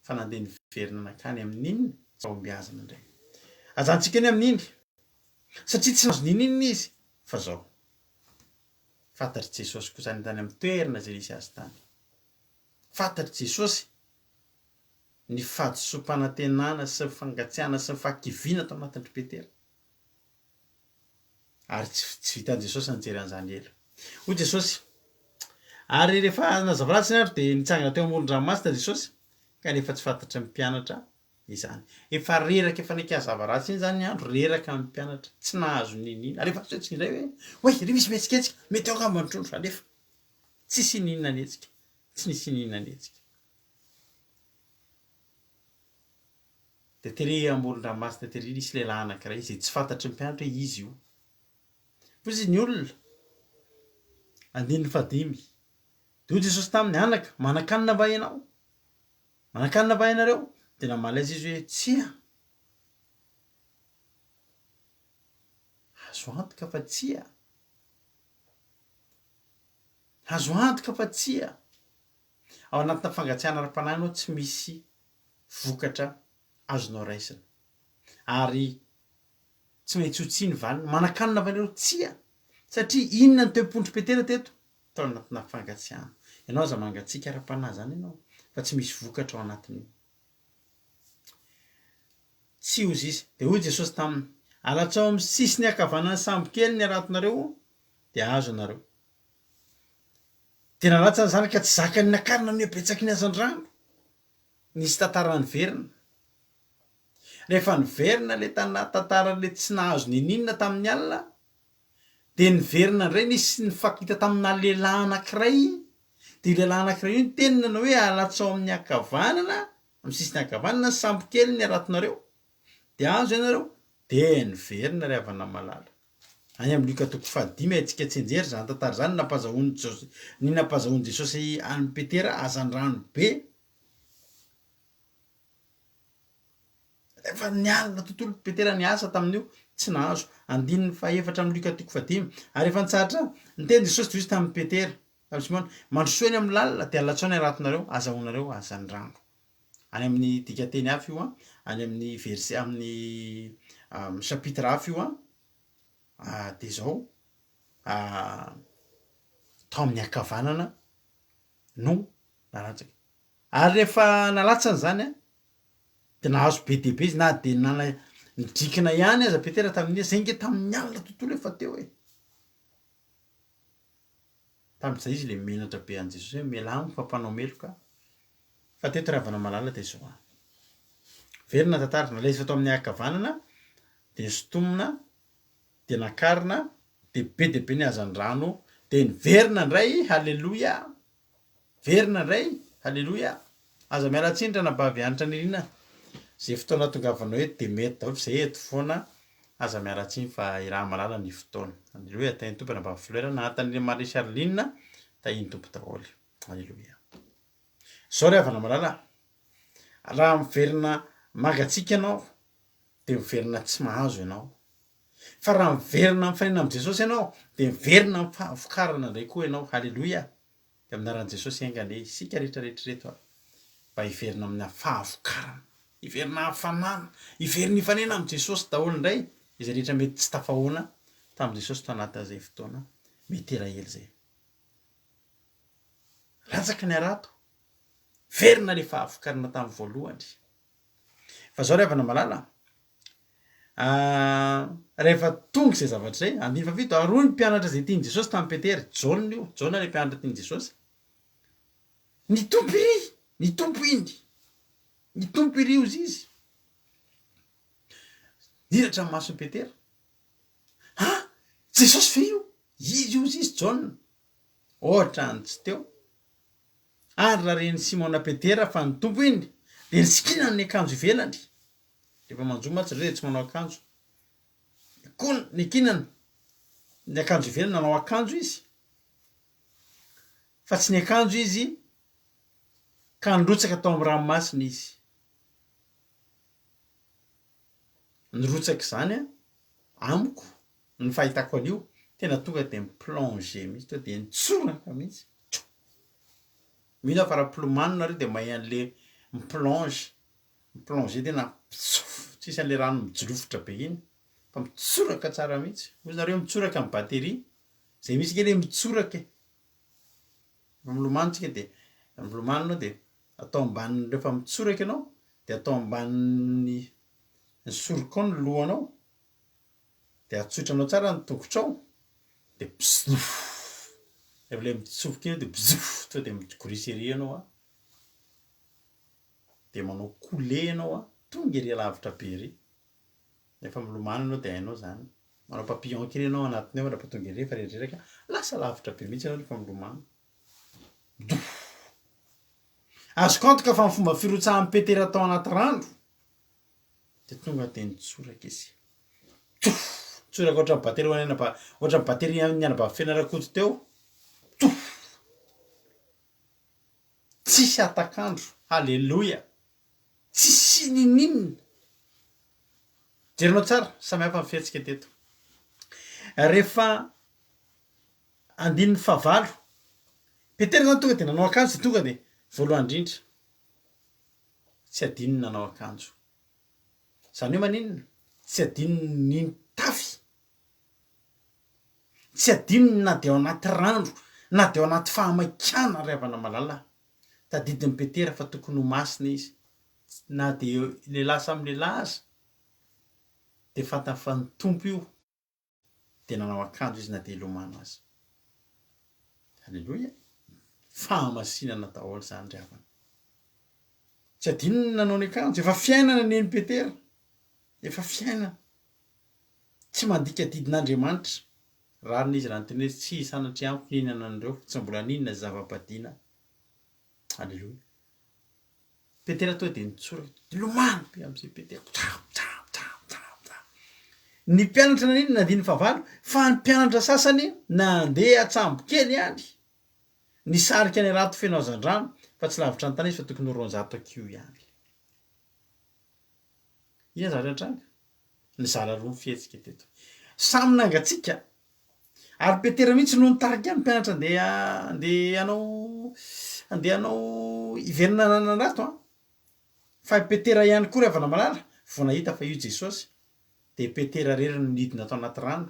Speaker 1: fa nandeha niverina nankany amin'inona? Fahombiazana indray. Ajanontsika eny amin'iny, satria tsy nahazo n'inon'inona izy, fa zao. Fantatr'i Jesosy koa izany tany amin'ny toerana izay nisy azy tany. Fantatr'i Jesosy ny fahadisoam-panantenana sy ny fangatsiahana sy ny fahakiviana tao anatin-dry Petera. Ary tsy, tsy vitan'i Jesosy nijery an'izany ela. Hoy Jesosy, Ary rehefa nazava ratsy ny andro dia nitsangana teo amoron-dranomasina Jesosy, kanefa tsy fantatry ny mpianatra. Izany. Efa reraka, efa naika zava-ratsy iny zany ny andro, reraka ny mpianatra, tsy nahazo niniana. Alefa tsy hoe indray hoe, oay, ry misy mihetsiketsika, mety eo angamba ny trondro, alefa. Tsisy niniana nihetsika, tsy nisy niniana nihetsika. Dia tery amoron-dranomasina tery nisy lehilahy anankiray izay tsy fantatry ny mpianatra hoe izy io. Hoy izy ny olona, andininy fahadimy. Dia hoy Jesosy taminy, Anaka, manan-kanina va ianao? Manan-kanina va ianareo? Dia namaly azy izy hoe, Tsia. Azo antoka fa tsia. Azo antoka fa tsia. Ao anatina fangatsiahana ara-panahy ianao tsy misy vokatra azonao raisina. Ary tsy maintsy ho tsia ny valiny. Manan-kanina va ianareo? Tsia. Satria inona ny toe-pondry Petera teto? Tao anatina fangatsiahana. Ianao aza mangatsiaka ara-panahy izany ianao fa tsy misy vokatra ao anatin'io. Tsy hozy izy. Dia hoy Jesosy taminy, Alatsao amin'ny sisiny ankavanan'ny sambokely ny haratonareo, dia hahazo ianareo. Dia nalatsa ny zanaka tsy zakany nakarina ny habetsaky ny hazandrano. Nisy tantara niverina. Rehefa niverina ilay tantara ilay tsy nahazo n'inon'inona tamin'ny alina, Dia niverina indray nisy nifankahita tamina lehilahy anankiray, dia io lehilahy anankiray io niteny nanao hoe alatsao amin'ny ankavanana, amin'ny sisiny ankavanana ny sambokely ny haratonareo, dia azo ianareo, dia niverina ry havana malala. Any amin'ny Lioka toko fahadimy ahitantsika tsianjery izany tantara izany, ny nampazahoan'i Jos- ny nampazahoan'i Jesosy an'i Petera hazandrano be. Rehefa nialona tontolo Petera niasa tamin'io, tsy nahazo. Andininy fahefatra amin'ny Lioka toko fahadimy. Ary rehefa nitsahatra niteny Jesosy dia hoy Izy tamin'i Petera, tamin'i Simona, Mandrosoa eny amin'ny lalina, dia alatsao ny haratonareo, azahoanareo hazandrano. Any amin'ny dikanteny hafa io an, any amin'ny verset, amin'ny chapitre hafa io an, dia izao, tao amin'ny ankavanana no nalatsaka. Ary rehefa nalatsany izany an, dia nahazo be dia be izy na dia nana nidrikina ihany aza Petera tamin'iny, zay nge tamin'ny alina tontolo efa teo e. Tamin'izay izy le menatra be an'i Jesosy hoe mialà amiko fa mpanao meloka aho. Fa teto ry havana malala dia izao an. Velona ny tantara, nalefa tao amin'ny ankavanana, dia nosintomina, dia nakarina, dia be dia be ny hazandrano, dia niverina indray, haleloia! Verina indray! Haleloia! Aza miala tsiny ranabavy Hanitra Nirina ze fotoana atongavanao eto de mety daholo fa zay eto foana aza miala tsiny fa iraha-malala ny fotoana. Haleloia! Tahin'ny Tompo ranabavy Fleur na Tanirina Marie Charline tahin'ny Tompo daholo. Haleloia! Zao ry havana malala a, raha miverina mangatsiaka ianao de miverina tsy mahazo ianao. Fa raha miverina mifanena amin'i Jesosy ianao de miverina amin'ny fahavokarana indray koa ianao. Haleloia! Dia amin'ny anaran'i Jesosy enga anie isika rehetra rehetra ireto ary mba hiverina amina fahavokarana, hiverina hafanana, hiverina hifanena amin'i Jesosy daholo indray izay rehetra mety tsy tafahoana tamin'i Jesosy tao anatin'izay fotoana mety elaela izay. Latsaka ny harato, verina ilay fahavokarana tamin'ny voalohany. Fa zao ry havana malala a, rehefa tonga izay zavatra izay, andininy fahafito, ary hoy ny mpianatra izay tian'i Jesosy tamin'i Petera, Jaona io, Jaona ilay mpianatra tian'i Jesosy, ny Tompo iry, ny Tompo iny, ny Tompo iry hozy izy. Niratra ny mason'i Petera. Ha! Jesosy ve io? Izy hozy izy, Jaona. Ohatran'ny tsy teo. Ary raha ren'i Simona Petera fa ny Tompo iny, dia nisikinany ny akanjo ivelany. Rehefa manjo mantsy zareo dia tsy manao akanjo. Koa nikinany ny akanjo ivelany, nanao akanjo izy. Fa tsy niakanjo izy ka nirotsaka tao amin'ny ranomasina izy. Nirotsaka izany amiko, ny fahitako an'io, tena tonga dia mi-plonger mihitsy, tonga dia nitsoraka mihitsy. Tjo! Mino aho fa raha mpilomano nareo dia mahay an'le mi-plonge, mi-plonger tena mitsof, tsisy an'le rano mijolofotra be iny fa mitsoraka tsara mihitsy. Hozy nareo mitsoraka ny batterie, zay mihitsy nge le mitsoraka e! Rehefa milomano tsika dia milomano anao dia atao ambanin'ny, rehefa mitsoraka ianao dia atao ambanin'ny ny sorokao ny lohanao Dia atsotranao tsara ny tongotrao dia bzouff rehefa ilay mitsofoka iny dia bzouff tonga dia migorisy ery ianao an, dia manao couler ianao an. Tonga ery alavitra be ery. Rehefa milomano ianao dia hainao izany. Manao papillon kely ianao anatiny ao rehefa tonga ery efa reraka, lasa lavitra be mihitsy ianao rehefa milomano. Douf! Azoko antoka fa ny fomba firotsahan'i Petera tao anaty rano dia tonga dia nitsoraka izy. Douf! Nitsoraka ohatran'ny batery ho an'ny ohatran'ny batery an'ny anabavy Fena Rakoto teo. Douf! Tsisy hatak'andro. Haleloia! Tsisy ninoninona. Jerenao tsara, samy hafa ny fihetsika teto. Rehefa andininy fahavalo, Petera zany tonga dia nanao akanjo dia tonga dia voalohany indrindra tsy adinony ny nanao akanjo. Izany hoe maninona? Tsy adinony ny nitafy. Tsy adinony na dia ao anaty rano, na dia ao anaty fahamaikana ry havana malala. Tadidin'i Petera fa tokony ho masina izy, na dia lehilahy samy lehilahy aza, dia fantany fa ny Tompo io, dia nanao akanjo izy na dia hilomano aza. Aleloia! Fahamasinana daholo izany ry havana. Tsy adinony ny nanao ny akanjo, efa fiainana nen'i Petera, efa fiainana. Tsy mandika didin'Andriamanitra. Rariny izy raha niteny hoe tsy sanatria amiko ny hihinana an'ireo, tsy mbola nihinana zava-badiana aho. Aleloia. Petera tonga dia nitsoraka, nilomano be amin'izay Petera. Tsam, tsam, tsam, tsam, tsam. Ny mpianatra naninona nandino fahavalo, fa ny mpianatra sasany nandeha an-tsambo kely ihany, nisarika ny harato feno hazandrano, fa tsy lavitra ny tany izy fa tokony ho 200 hakiho ihany. Inona zavatra nitranga? Nizara roa ny fihetsika teto. Samy nangatsiaka, ary Petera mihitsy no nitarika ny mpianatra andeha andeha hanao andeha hanao hiverina nanarato an. Fa i Petera ihany koa ry havana malala vao nahita fa io Jesosy, dia Petera irery no nidina tao anaty rano,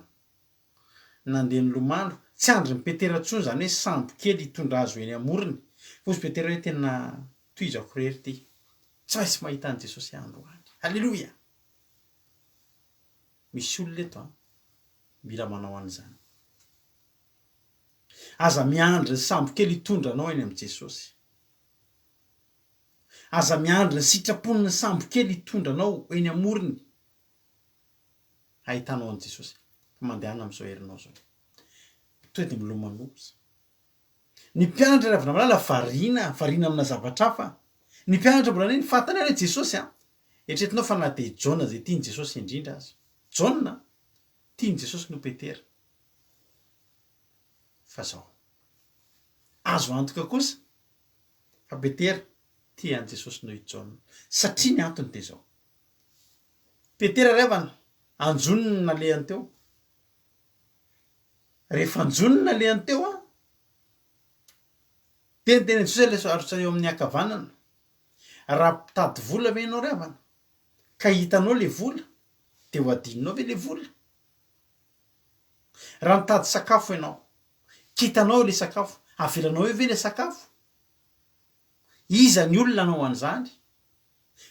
Speaker 1: nandeha nilomano, tsy andrin'i Petera intsony izany hoe sambo kely hitondra azy ho eny amorony, fa hozy Petera hoe tena tohizako irery ity, tsy maintsy mahita an'i Jesosy aho androany. Aleloia! Misy olona eto an, mila manao an'izany. Aza miandry ny sambo kely hitondra anao eny amin'i Jesosy. Aza miandry ny sitrapon'ny sambo kely hitondra anao eny amorony hahitanao an'i Jesosy. Fa mandehana amin'izao herinao izao. Tonga dia milomanosa. Ny mpianatra ry havana malala variana, variana amina zavatra hafa. Ny mpianatra mbola nino, fantany ary hoe Jesosy an. Eritreretinao fa na dia i Jaona izay tian'i Jesosy indrindra aza, Jaona, tian'i Jesosy noho Petera. Fa zao. Azo antoka kosa fa Petera tia an'i Jesosy noho i Jaona. Satria ny antony dia izao. Petera ry havana, anjonony ny nalehany teo. Rehefa anjonony ny nalehany teo an, dia niteny an'i Jesosy ilay sarotra eo amin'ny ankavanana. Raha mpitady vola ve ianao ry havana, ka hitanao ilay vola, dia ho adinonao ve ilay vola? Raha mitady sakafo ianao, ka hitanao ilay sakafo, avelanao eo ve ilay sakafo? Iza ny olona hanao an'izany?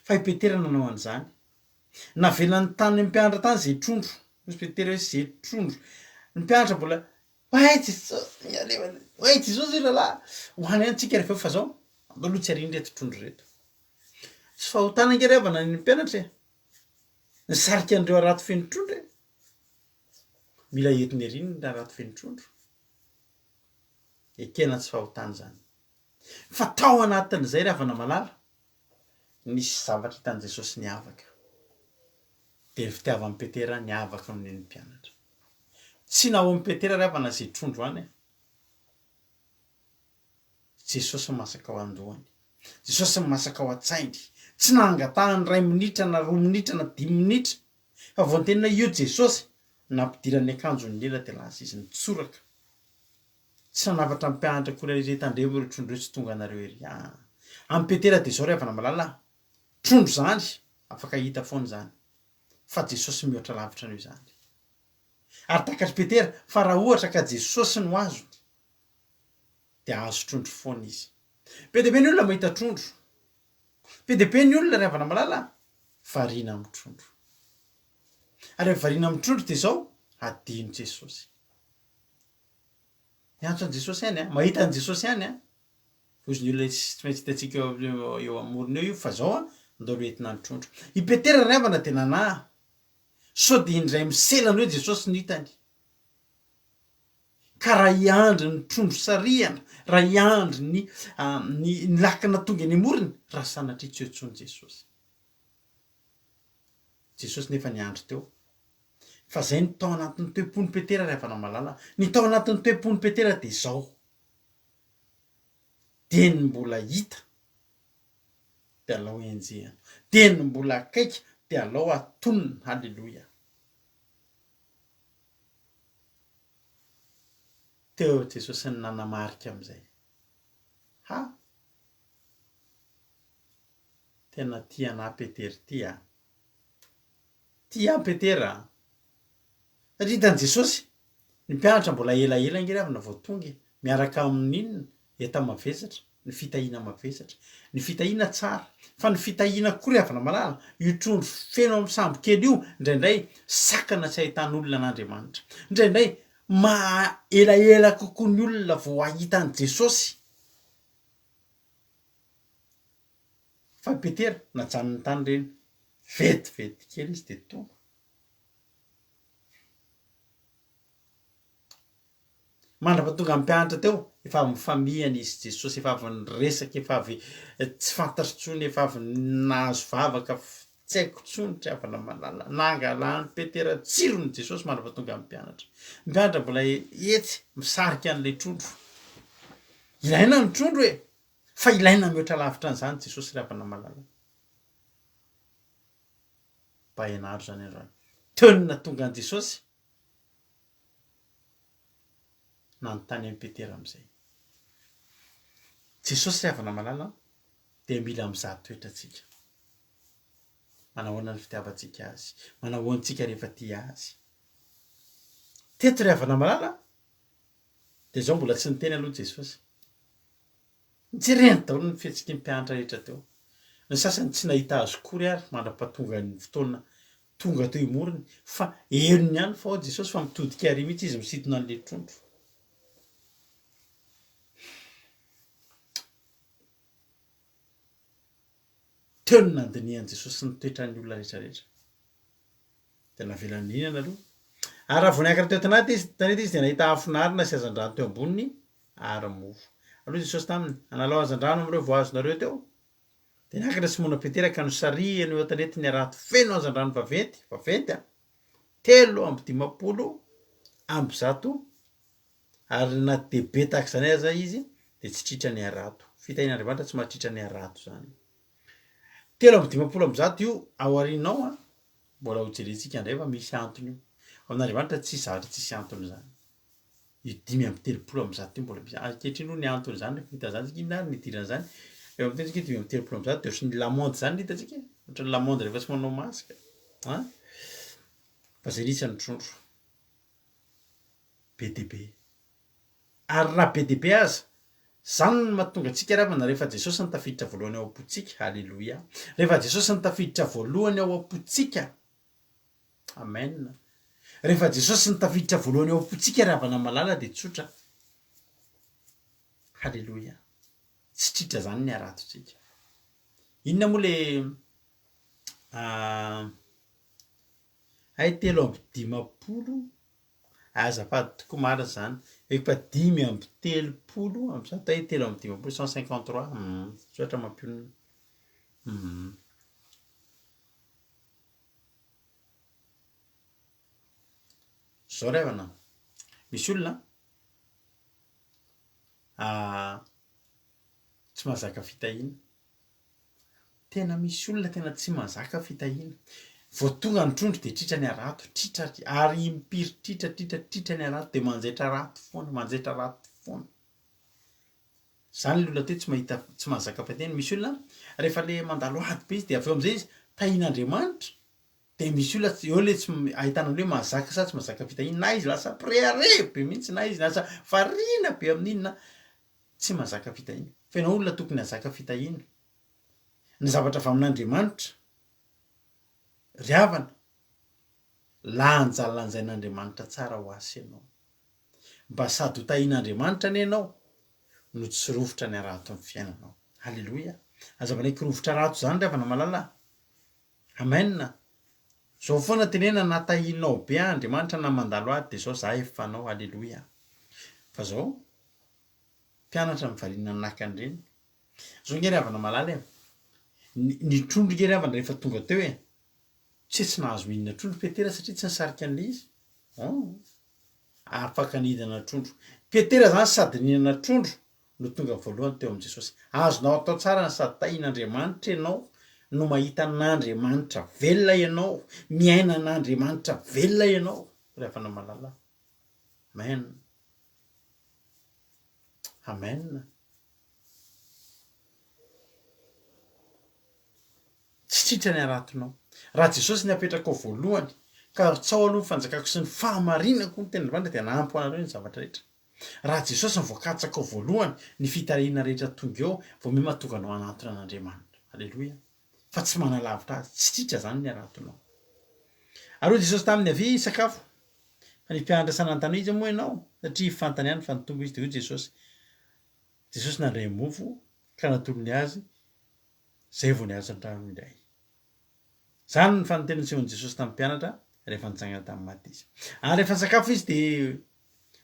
Speaker 1: Fa i Petera nanao an'izany. Navelany tany amin'ny mpianatra tany izay trondro. Hoy Petera hoe izay trondro. Ny mpianatra mbola, Oay Jesosy, oay Jesosy ry rahalahy, ho any ihany tsika rehefa eo fa zao, andao aloha tsy ariana ireto trondro ireto. Tsy fahotana ange ry havana ny mpianatra e. Nisarika an'ireo harato feno trondro e. Mila entina ery ny harato feno trondro. Ekena tsy fahotana izany. Fa tao anatin'izay ry havana malala, nisy zavatra hitan'i Jesosy niavaka. Dia ny fitiavan'i Petera niavaka noho ny an'ny mpianatra. Tsy nahoan'i Petera ry havana izay trondro any e. Jesosy masaka ao an-dohany. Jesosy masaka ao an-tsainy. Tsy nangatahany iray minitra na roa minitra na dimy minitra. Fa vao niteny hoe io Jesosy, nampidirany ny akanjony ny lela dia lasa izy nitsoraka. Tsy nanafatra ny mpianatra akory ary izy hoe tandremo ireo trondro ireo tsy tonga anareo ery. Aa. Amin'i Petera dia izao ry havana malala a! Trondro izany, afaka hita foana izany. Fa Jesosy mihoatra lavitra an'io izany. Ary takatr'i Petera fa raha ohatra ka Jesosy no azony, dia hahazo trondro foana izy. Be dia be ny olona mahita trondro. Be dia be ny olona ry havana malala a! Variana amin'ny trondro. Ary rehefa variana amin'ny trondro dia izao, hadino Jesosy. Miantso an'i Jesosy ihany an, mahita an'i Jesosy ihany an. Hozy ny olona tsy maintsy hitantsika eo eo amorony eo io fa zao an, Ndao aloha entina ny trondro. I Petera ry havana dia nanahy sao dia indray miselana eo Jesosy no hitany. Ka raha hiandry ny trondro sarihana, raha hiandry ny ny ny lakana tonga eny amorony, raha sanatria tsy eo intsony Jesosy. Jesosy nefa niandry teo. Fa izay no tao anatin'ny toe-pon'i Petera ry havana malala. Ny tao anatin'ny toe-pon'i Petera dia izao. Dia ny mbola hita dia alao enjehina. Dia ny mbola akaiky dia alao atonina. Haleloia. Teo Jesosy no nanamarika amin'izay. Ha! Tena tia anah Petera ity a! Tia an Petera a! Satria hitan'i Jesosy, ny mpianatra mbola elaela ange ry havana vao tonga e! Miaraka amin'inona? Enta-mavesatra, ny fitahiana mavesatra. Ny fitahiana tsara, fa ny fitahiana koa ry havana malala, io trondro feno amin'ny sambo kely io, indraindray sakana tsy ahitan'olona an'Andriamanitra. Indraindray maha elaela kokoa ny olona vao hahita an'i Jesosy. Fa i Petera, najanony tany ireny, vetivety kely izy dia tonga. Mandra-pahatonga ny mpianatra teo, efa avy nifamihana izy sy Jesosy, efa avy niresaka, efa avy tsy fantatra intsony, efa avy nahazo vavaka, tsy haiko intsony ry havana malala. Nangalan'i Petera tsirony Jesosy mandra-pahatonga ny mpianatra. Ny mpianatra mbola etsy misarika an'ilay trondro. Ilaina ny trondro e! Fa ilaina mihoatra lavitra an'izany Jesosy ry havana malala. Mba ianaro izany androany. Teo no nahatonga an'i Jesosy nanontany an'i Petera amin'izay. Jesosy ry havana malala dia mila mizaha toetra antsika. Manahoana ny fitiavantsika azy? Manahoana antsika rehefa tia azy? Teto ry havana malala dia izao mbola tsy niteny aloha Jesosy. Nijereny daholo ny fihetsiky ny mpianatra rehetra teo. Ny sasany tsy nahita azy akory ary mandra-pahatongan'ny fotoana tonga teo imorony fa henony ihany fa ao Jesosy fa mitodika ary mihitsy izy misintona an'ilay trondro. Teo no nandinihan'i Jesosy ny toetran'ny olona rehetra rehetra. Dia navelany nihinana aloha. Ary raha vao niakatra teo an-tanety izy, tanety izy dia nahita afon'arina sy hazandrano teo amboniny ary mofo. Ary hoy Jesosy taminy, Analao hazandrano amin'ireo vao azonareo teo. Dia niakatra Simona Petera ka nosarihiny eo an-tanety ny harato feno hazandrano vaventy, vaventy an, 153, ary na dia be tahaka izany aza izy, dia tsy tritra ny harato. Fitahian'Andriamanitra tsy mahatritra ny harato izany. 153 io aoriana ao an, mbola hojerentsika indray fa misy antony io. Ao amin'Andriamanitra tsisy zavatra tsisy antony izany. Io 135 io mbola misy, ankehitriny aloha ny antony izany rehefa mahita an'izany tsika, inona ary ny idiran'izany? Rehefa miteny tsika hoe 135 dia ohatran'ny l'amende izany no hitantsika e, ohatran'ny l'amende rehefa tsy manao masque an! Fa izay mihitsy ny trondro, be dia be. Ary raha be dia be aza, izany no mahatonga antsika ry havana rehefa Jesosy no tafiditra voalohany ao am-pontsika, Aleloia, rehefa Jesosy no tafiditra voalohany ao am-pontsika, Amen. Rehefa Jesosy no tafiditra voalohany ao am-pontsika ry havana malala dia tsotra. Haleloia. Tsy tritra zany ny haratontsika. Inona moa le hay 53 azafady tokoa marina zany efa 135 hay 53 153 tsotra mampionona. Zao ry havana, misy olona tsy mahazaka fitahiana, tena misy olona tena tsy mahazaka fitahiana, vao tonga ny trondro de tritra ny harato, tritra ary impiry tritra tritra tritra ny harato de manjaitra harato foana, manjaitra harato foana. Zany le olona atao hoe tsy mahita tsy mahazaka fiteny, misy olona rehefa le mandalo ady be izy de avy eo amizay izy tahian'Andriamanitra de misy olona tsy eo le tsy ahitana an'le hoe mahazaka sa tsy mahazaka fitahiana na izy lasa mpirehareha be mihitsy na izy lasa variana be amin'iny na tsy mahazaka fitahiana, fa ianao olona tokony hahazaka fitahiana, ny zavatra avy amin'Andriamanitra ry havana lanjalanjain'Andriamanitra tsara ho ahy sy ianao. Mba sady ho tahian'Andriamanitra anie ianao no tsy rovitra ny haraton'ny fiainanao. Aleloia! Aza manaiky rovitra rato izany ry havana malala a! Amen! Zao foana tenena na tahinao be aho Andriamanitra na mandalo ahy dia zao za efa anao Aleloia! Fa zao mpianatra mivarina naka an'ireny. Zao nge ry havana malala e! Ny ny trondro nge ry havana rehefa tonga teo e! Tsy hoe tsy nahazo mihinana trondro Petera satria tsy nisarika an'ilay izy. Hum. Afaka nihinana trondro. Petera zany sady nihinana trondro no tonga voalohany teo amin'i Jesosy. Azonao atao tsara ny sady tahin'Andriamanitra ianao no mahita an'Andriamanitra velona ianao, miaina an'Andriamanitra velona ianao ry havana malala. Amen. Amen. Tsy tritra ny haratonao. Raha Jesosy ny apetrakao voalohany, ka rotsao aloha ny fanjakako sy ny fahamarinako hoy ny tenin'Andriamanitra dia hanampy ho anareo ny zavatra rehetra. Raha Jesosy no voakatsakao voalohany, ny fitariana rehetra tonga eo vao miha mahatonga anao hanantona an'Andriamanitra. Aleloia. Fa tsy manalavitra Azy. Tsy tritra izany ny haratonao. Ary hoy Jesosy taminy, Avia hisakafo. Fa ny mpianatra sa nanontany hoe, Iza moa ianao? Satria fantany ihany fa ny Tompo Izy. Dia hoy Jesosy, Jesosy nandray mofo ka natolony azy, izay vao niazon-drano indray. Izany no fanontaniana nasehon'i Jesosy tamin'ny mpianatra rehefa nitsangana tamin'ny maty izy. Ary rehefa nisakafo izy dia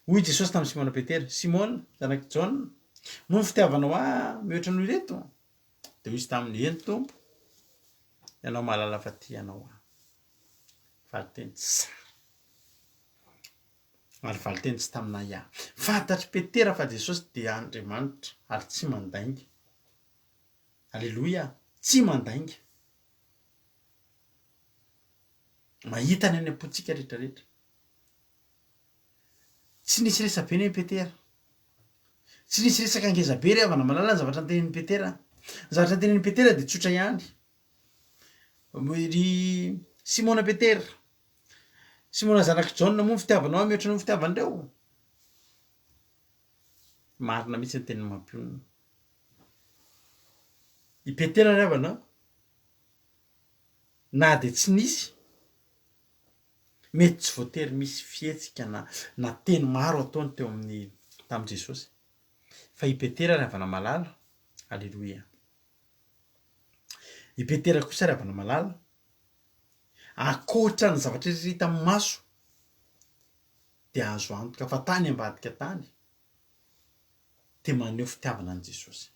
Speaker 1: hoy Jesosy tamin'i Simona Petera, Simona, zanak'i Jaona, moa ny fitiavanao ahy mihoatra noho ireto? Dia hoy izy taminy, Eny Tompo, ianao mahalala fa tia anao aho. Valinteny tsara. Ary valinteny tsy tamin'ahiahy. Fantatr'i Petera fa Jesosy dia Andriamanitra ary tsy mandainga. Aleloia! Tsy mandainga. Mahita ny any am-pontsika rehetrarehetra. Tsy nisy resabe anie Petera. Tsy nisy resaka ngeza be ry havana malala ny zavatra notenenin'i Petera. Ny zavatra notenenin'i Petera dia tsotra ihany. Ry Simona Petera, Simona zanak'i Jaona moa ny fitiavanao ahy mihoatra noho ny fitiavan'ireo? Marina mihitsy ny tenin'i Mampionona. I Petera ry havana na dia tsy nisy, mety tsy voatery misy fihetsika na na teny maro ataony teo amin'ny tamin'i Jesosy. Fa i Petera ry havana malala, aleloia. I Petera kosa ry havana malala, ankoatra ny zavatra rehetra hita amin'ny maso, dia azo antoka fa tany ambadika tany dia maneho fitiavana an'i Jesosy.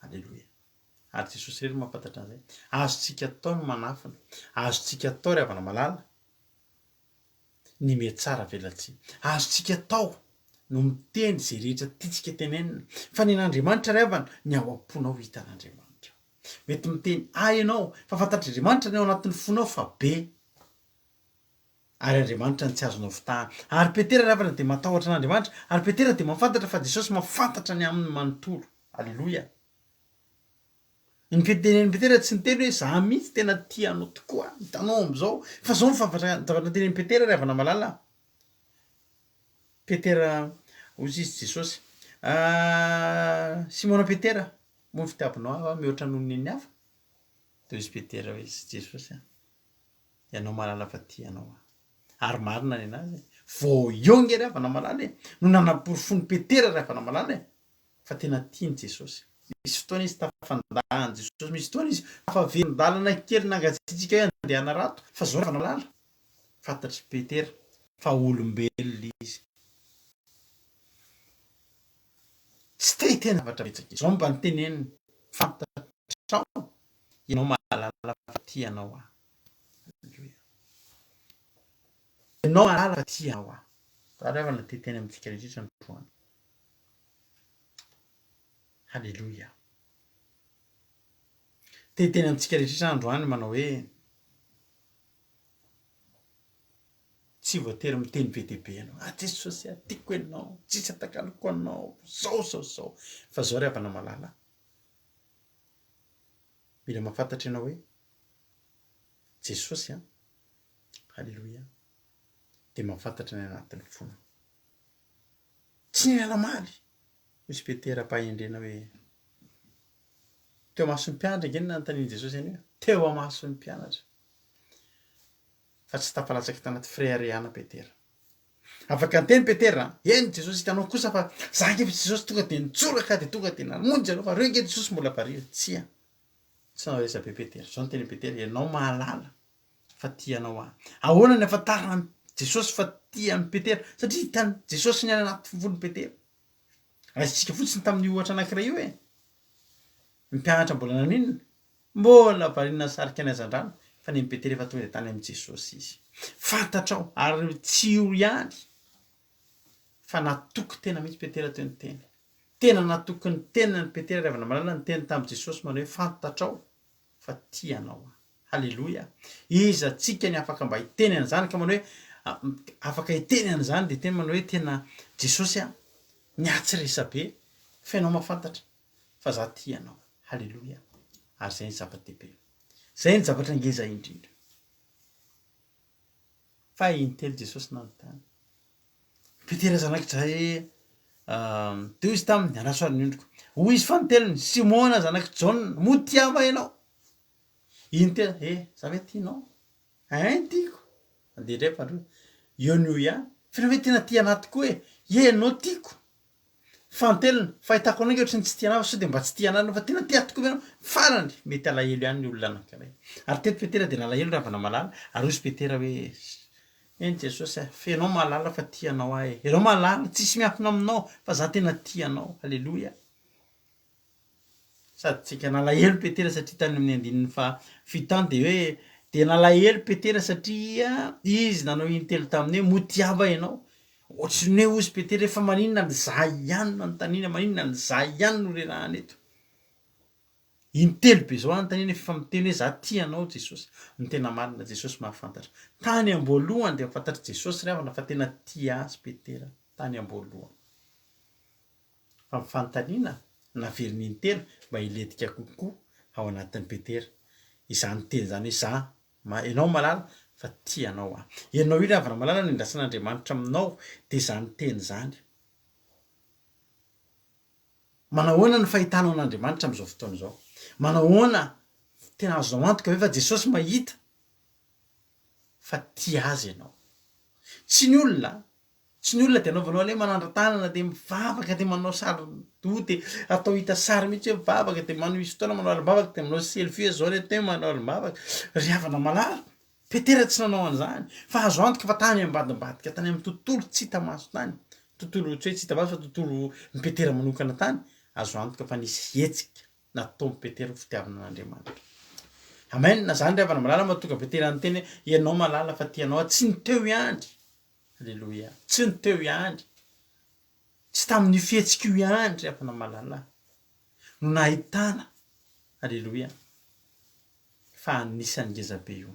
Speaker 1: Aleloia. Ary Jesosy irery no mahafantatra an'izay. Azontsika atao ny manafina. Azontsika atao ry havana malala ny mihatsara velatsihy. Azontsika atao no miteny izay rehetra tiantsika tenenina. Fa ny an'Andriamanitra ry havana, ny ao am-ponao hitan'Andriamanitra. Mety miteny ahy ianao fa fantatr'Andriamanitra ny ao anatin'ny fonao fa be. Ary Andriamanitra no tsy azonao fitahana. Ary Petera ry havana dia matahotra an'Andriamanitra, ary Petera dia mahafantatra fa Jesosy mahafantatra ny aminy manontolo. Aleloia. Ny fitenenin'i Petera tsy niteny hoe za mihitsy tena tia anao tokoa, hitanao amin'izao, fa zao ny fafatra zavatra notenenin'i Petera ry havana malala. Petera, hoy izy Jesosy, ah, Simona Petera, moa ny fitiavanao ahy va mihoatra noho ny an'ny hafa? Dia hoy izy Petera hoe, Jesosy a. Ianao mahalala fa tia anao aho. Ary marina ny anazy e. Vao eo nge ry havana malala e, no nanaporofoin'i Petera ry havana malala e, fa tena tian'i Jesosy. Misy fotoana izy tafandà an'i Jesosy, misy fotoana izy tafaverin-dalana kely nangatsiatsiaka hoe andeha hanarato, fa zao ry havana malala, fantatr'i Petera fa olombelona izy. Tsy te hiteny zavatra betsaka izy. Zao mba noteneniny, fantatrao Ianao mahalala fa tia anao aho. Aleloia. Ianao mahalala fa tia anao aho. Za ry havana te hiteny amintsika rehetra androany. Aleloia. Te hiteny amintsika rehetra androany manao hoe tsy voatery miteny be dia be ianao. Ah Jesosy ah, tiako ianao, tsisy atakaloko anao, zao zao zao. Fa zao ry havana malala, Mila mahafantatra ianao hoe Jesosy an, Haleloia, dia mahafantatra ny anatin'ny fonao. Tsy ny namaly, hoy i Petera am-pahendrena hoe, teo amason'ny mpianatra ange no nanontanian'i Jesosy an'io, teo amason'ny mpianatra. Fa tsy tafalatsaka tanaty fireharehana Petera. Afaka niteny Petera, Eny Jesosy, hitanao kosa fa za ange Jesosy tonga dia nitsoraka dia tonga dia namonjy anao fa reo ange Jesosy mbola variana. Tsia, tsy nanao resabe Petera. Zao no tenin'i Petera, Ianao mahalala fa tia anao aho. Ahoana ny ahafantaran'i Jesosy fa tia an'i Petera? Satria hitan'i Jesosy ny any anaty fon'i Petera. Raisintsika fotsiny tamin'io ohatra anankiray io e. Ny mpianatra mbola naninona? Mbola variana nisarika ny hazandrano, fa nen'i Petera efa tonga dia tany amin'i Jesosy izy. Fantatrao, ary tsy io ihany, fa natoky tena mihitsy Petera teo niteny. Tena natoky ny tenany Petera ry havana malala niteny tamin'i Jesosy manao hoe fantatrao fa tia anao aho. Haleloia! Iza tsika ny afaka mba hiteny an'izany ka manao hoe afaka hiteny an'izany dia hiteny manao hoe tena Jesosy a, ny ahy tsy resabe fa ianao mahafantatra fa za tia anao. Haleloia! Ary izay ny zava-dehibe. Izay ny zavatra ngeza indrindra. Fa intelo Jesosy nanontany. Petera zanak'i Jae, Dia hoy izy taminy, Andraso ary ny ondriko. Hoy izy fanintelony, Simona zanak'i Jaona, moa tia ahy va ianao? Intelo, Eh, za ve tianao? Ein, tiako. Andeha indray faharoa. Eo no eo ihany. Fa ianao ve tena tia anah tokoa e? Ie, ianao tiako. Fanintelony, fahitako anao ange ohatry ny tsy tia anah fa sao dia mba tsy tia anah ianao fa tena tia ahy tokoa ve ianao? Farany, mety alahelo ihany ny olona anankiray. Ary teto Petera dia nalahelo ry havana malala, ary hoy izy Petera hoe, Eny Jesosy a, fa ianao mahalala fa tia anao aho e, ianao mahalala, tsisy miafina aminao fa za tena tia anao, aleloia. Sady saika nalahelo Petera satria tany amin'ny andininy faha fito tany dia hoe dia nalahelo Petera satria izy nanao intelo taminy hoe moa tiava ianao? Ohatry ny hoe hozy Petera hoe fa maninona ny za ihany no anontaniana, maninona ny za ihany no rerahana eto? Intelo be zao anontaniana efa miteny hoe za tia anao Jesosy. Ny tena marina Jesosy mahafantatra. Tany am-boalohany dia fantatr'i Jesosy ry havana fa tena tia azy Petera tany am-boalohany. Fa ny fanontaniana naveriny intelo mba hilentika kokoa ao anatin'i Petera izany teny izany hoe za ma ianao malala fa tia anao aho. Ianao io ry havana malala no endrasan'Andriamanitra aminao dia izany teny izany. Manahoana ny fahitanao an'Andriamanitra amin'izao fotoana izao? Manahoana tena azonao antoka ve fa Jesosy mahita fa tia azy ianao? Tsy ny olona Tsy ny olona dia anaovanao anie manandra-tanana dia mivavaka dia manao sary doha dia atao hita sary mihitsy hoe mivavaka dia manao misy fotoana manao alim-bavaka dia manao selfie hoe zao re teo manao alim-bavaka. Ry havana malala, Petera tsy nanao an'izany fa azo antoka fa tany ambadimbadika tany amin'ny tontolo tsy hita maso tany, tontolo tsy hoe tsy hita maso fa tontolo ny Petera manokana tany, azo antoka fa nisy hetsika nataon'i Petera ho fitiavana an'Andriamanitra. Amen, zany ry havana malala mahatonga Petera niteny hoe ianao malala fa tia anao aho, tsy ny teo ihany. Aleloia. Tsy ny teo ihany, tsy tamin'io fihetsika io ihany ry havana malala no nahitana, aleloia, fa anisan'ny ngezabe io.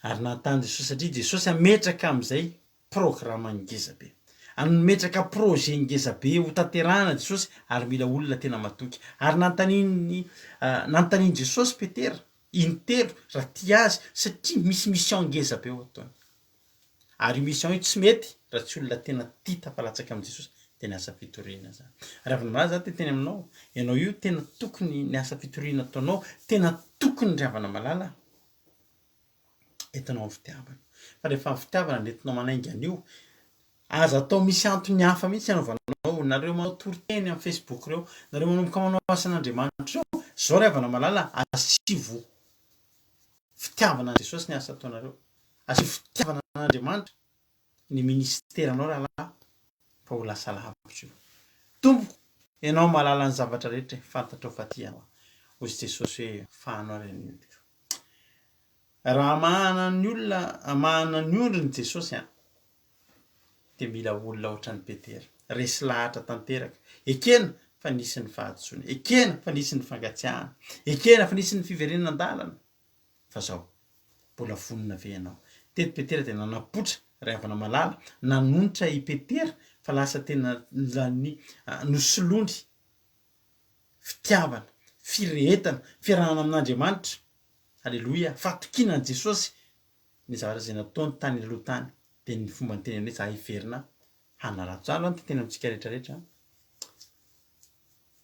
Speaker 1: Ary nahitana Jesosy satria Jesosy hametraka amin'izay programa ngezabe. Hametraka projet ngezabe ho tanterahana Jesosy ary mila olona tena matoky. Ary nanontanian'ny nanontanian'i Jesosy Petera Intelo raha tia azy satria misy mission ngeza be ho ataony. Ary io mission io tsy mety raha tsy olona tena tia tafalatsaka amin'i Jesosy dia ny asa fitoriana zany. Raha vao milaza za te hiteny aminao, ianao io tena tokony ny asa fitoriana ataonao tena tokony ry havana malala entinao amin'ny fitiavana. Fa rehefa ny fitiavana no entinao manainga an'io, Aza atao misy antony hafa mihitsy anaovanao, nareo manao toriteny amin'ny facebook reo, nareo manomboka manao asan'Andriamanitra reo, zao ry havana malala, asivo fitiavana an'i Jesosy ny asa ataonareo, asivo fitiavana an'Andriamanitra ny ministeranao rahalahy fa ho lasa lavitra io. Tompoko, ianao mahalala ny zavatra rehetra e, fantatrao fa tia anao aho. Hoy Jesosy hoe, fahano ary ny ondriko. Raha hamahana ny olona, hamahana ny ondriny Jesosy an, dia mila olona ohatran'i Petera, resy lahatra tanteraka. Ekena fa nisy ny fahadisoana, ekena fa nisy ny fangatsiahana, ekena fa nisy ny fiverenana an-dalana, fa zao, mbola vonona ve ianao? Teto Petera dia nanapotra ry havana malala, nanonitra i Petera fa lasa tena lany nosoloany fitiavana, firehetana, fiarahana amin'Andriamanitra, aleloia, fahatokiana an'i Jesosy, ny zavatra izay nataony tany aloha tany dia ny fomba nitenenany hoe za hiverina hanarato. Zany aloha no tena amintsika rehetra rehetra.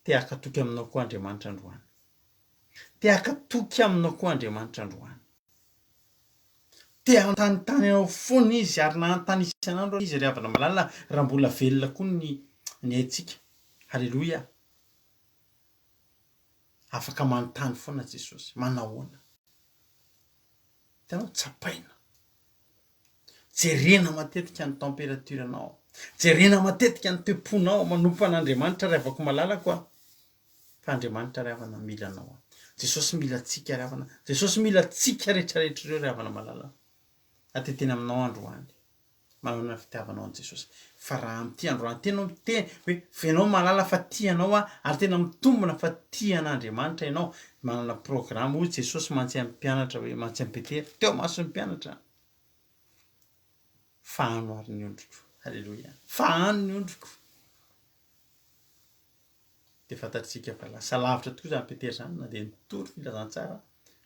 Speaker 1: Te haka toky aminao koa Andriamanitra androany. Te haka toky aminao koa Andriamanitra androany. Te hanontanintany anao foana izy ary na hanontany isan'andro aza izy ry havana malala raha mbola velona koa ny ny aintsika. Haleloia. Afaka manontany foana Jesosy. Manahoana? Hitanao? Tsapaina. Jerena matetika ny température-nao. Jerena matetika ny toe-ponao manompo an'Andriamanitra ry havako malalako a. Fa Andriamanitra ry havana mila anao a. Jesosy mila antsika ry havana. Jesosy mila antsika rehetrarehetra ireo ry havana malala. Ateteny aminao androany. Manahoana ny fitiavanao an'i Jesosy? Fa raha amin'ity androany ity ianao miteny hoe f'enao mahalala fa tia anao aho ary tena mitombina fa tia an'Andriamanitra ianao, manana programme, hoy Jesosy mantsy amin'ny mpianatra hoe, mantsy amin'i Petera, teo imason'ny mpianatra, fahano ary ny ondriko. Aleloia. Fahano ny ondriko. Dia fantatsika fa lasa lavitra tokoa izany Petera izany na dia nitory filazantsara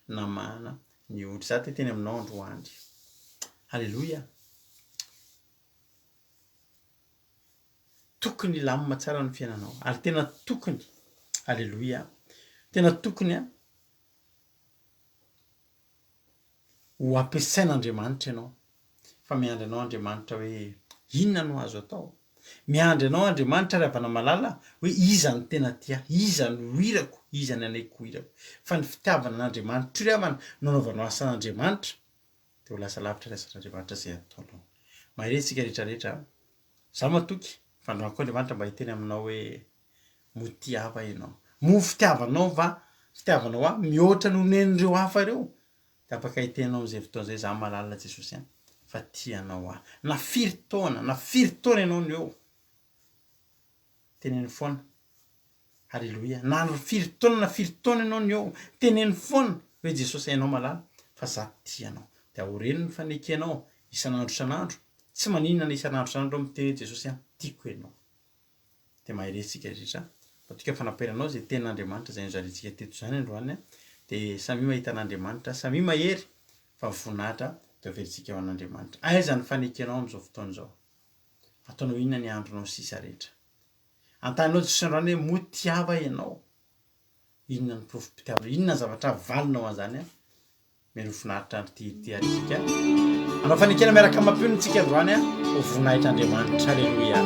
Speaker 1: namahana ny ondry. Izaho te hiteny aminao androany. Aleloia. Tokony hilamina tsara ny fiainanao ary tena tokony, aleloia, tena tokony ho ampiasain'Andriamanitra ianao fa miandry anao Andriamanitra hoe inona no azo atao? Miandry anao Andriamanitra ry havana malala hoe iza no tena tia ahy, iza no ho irako, iza ny hanaiky ho irako. Fa ny fitiavana an'Andriamanitra io ry havana no anaovanao asan'Andriamanitra dia ho lasa lavitra ny asan'Andriamanitra izay ataonao. Mahereza isika rehetra rehetra a! Izaho matoky fa androany koa Andriamanitra mba hiteny aminao hoe moa tia ahy va ianao? Moa fitiavanao va, fitiavanao ahy mihoatra noho nen'ireo hafa ireo? Dia afaka hiteny anao amin'izay fotoana izay, izaho mahalala Jesosy an, fa tia anao aho. Na firy taona, na firy taona ianao no eo, teneno foana. Haleloia. Na firy taona, na firy taona ianao no eo, teneno foana hoe Jesosy ianao malala fa za tia anao. Dia aoreno ny fanekenao isan'andro isan'andro, tsy maninona na isan'andro isan'andro aho miteny hoe Jesosy an, tiako ianao. Dia mahereza isika rehetra. Matokia fa nampiarinao izay tenin'Andriamanitra izay nozaraintsika teto izany androany dia samia mahita an'Andriamanitra, samia mahery fa ny voninahitra dia averintsika ho an'Andriamanitra. Aiza ny fanekenao amin'izao fotoana izao? Ataonao inona ny andronao sisa rehetra? Antaninao Jesosy androany hoe moa tiava ianao? Inona ny porofom-pitiavana? Inona ny zavatra valinao an'izany an? Mino finaritra andro ity ity ary isika. Hanao fanekena miaraka amin'ny mampionona isika androany an, ho voninahitr'Andriamanitra. Aleloia.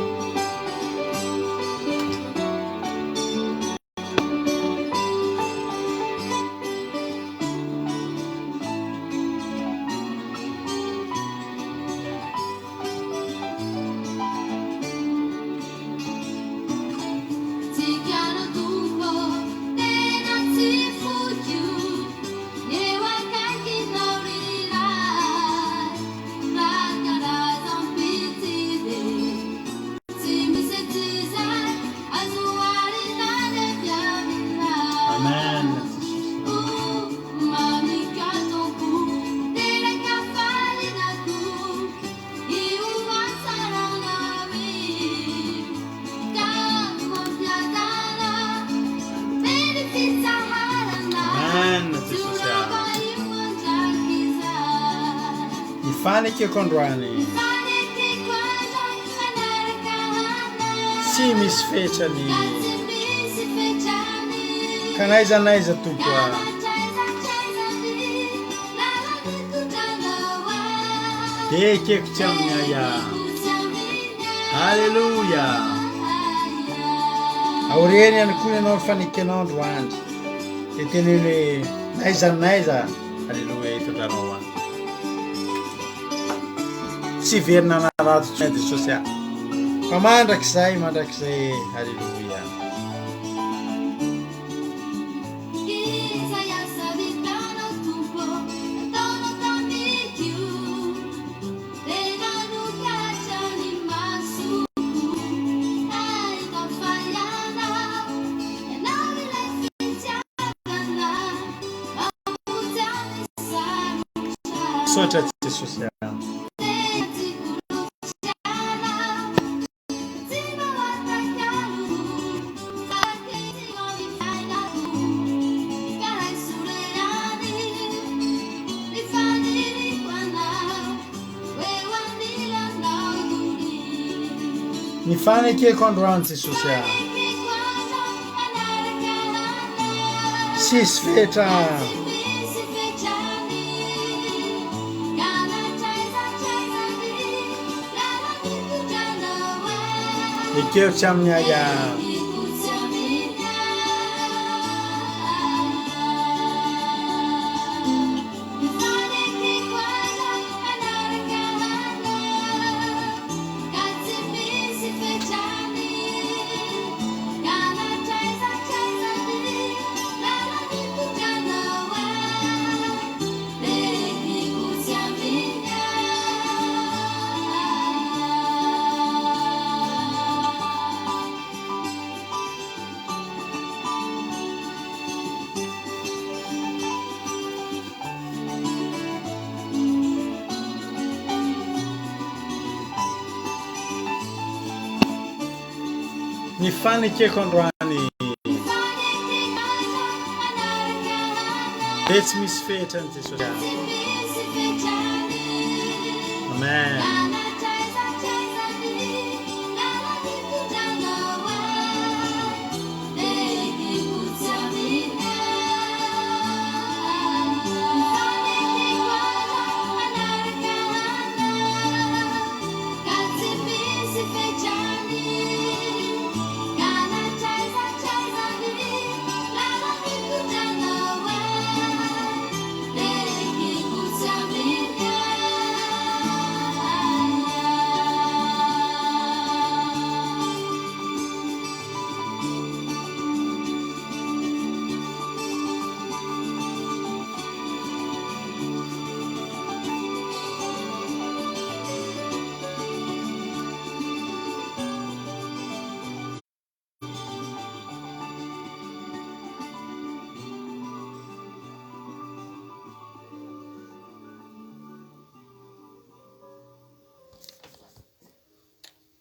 Speaker 1: Amen. Amen Jesosy a. Ny fanekeko androany. Tsy misy fetrany. Ka n'aiza n'aiza Tompo a. Dia ekeko tsy amin'ny ahiahy. Aleloia! Aoriany ihany koa ianao ny fanekenao androany. Dia teneno hoe n'aiza n'aiza, aleloia, hitondranao ahy. Tsy hiverina hanarato intsony Jesosy aho. Fa mandrakizay, mandrakizay, aleloia.
Speaker 3: Izay asa vitanao Tompo ô, nataonao tamiko Dia nanokatra ny masoko hahita fa ianao, ianao ilay fitiavana mamonjy amin'ny sarotra.
Speaker 1: Misaotra Jesosy a.
Speaker 3: Tena tiako loatra
Speaker 1: Ny fanekeko androany Jesosy a. Tsisy fetra. Ekeo tsy amin'ny ahiahy. Ny fanekeko androany dia tsy misy fetra ny Jesosy. Amen.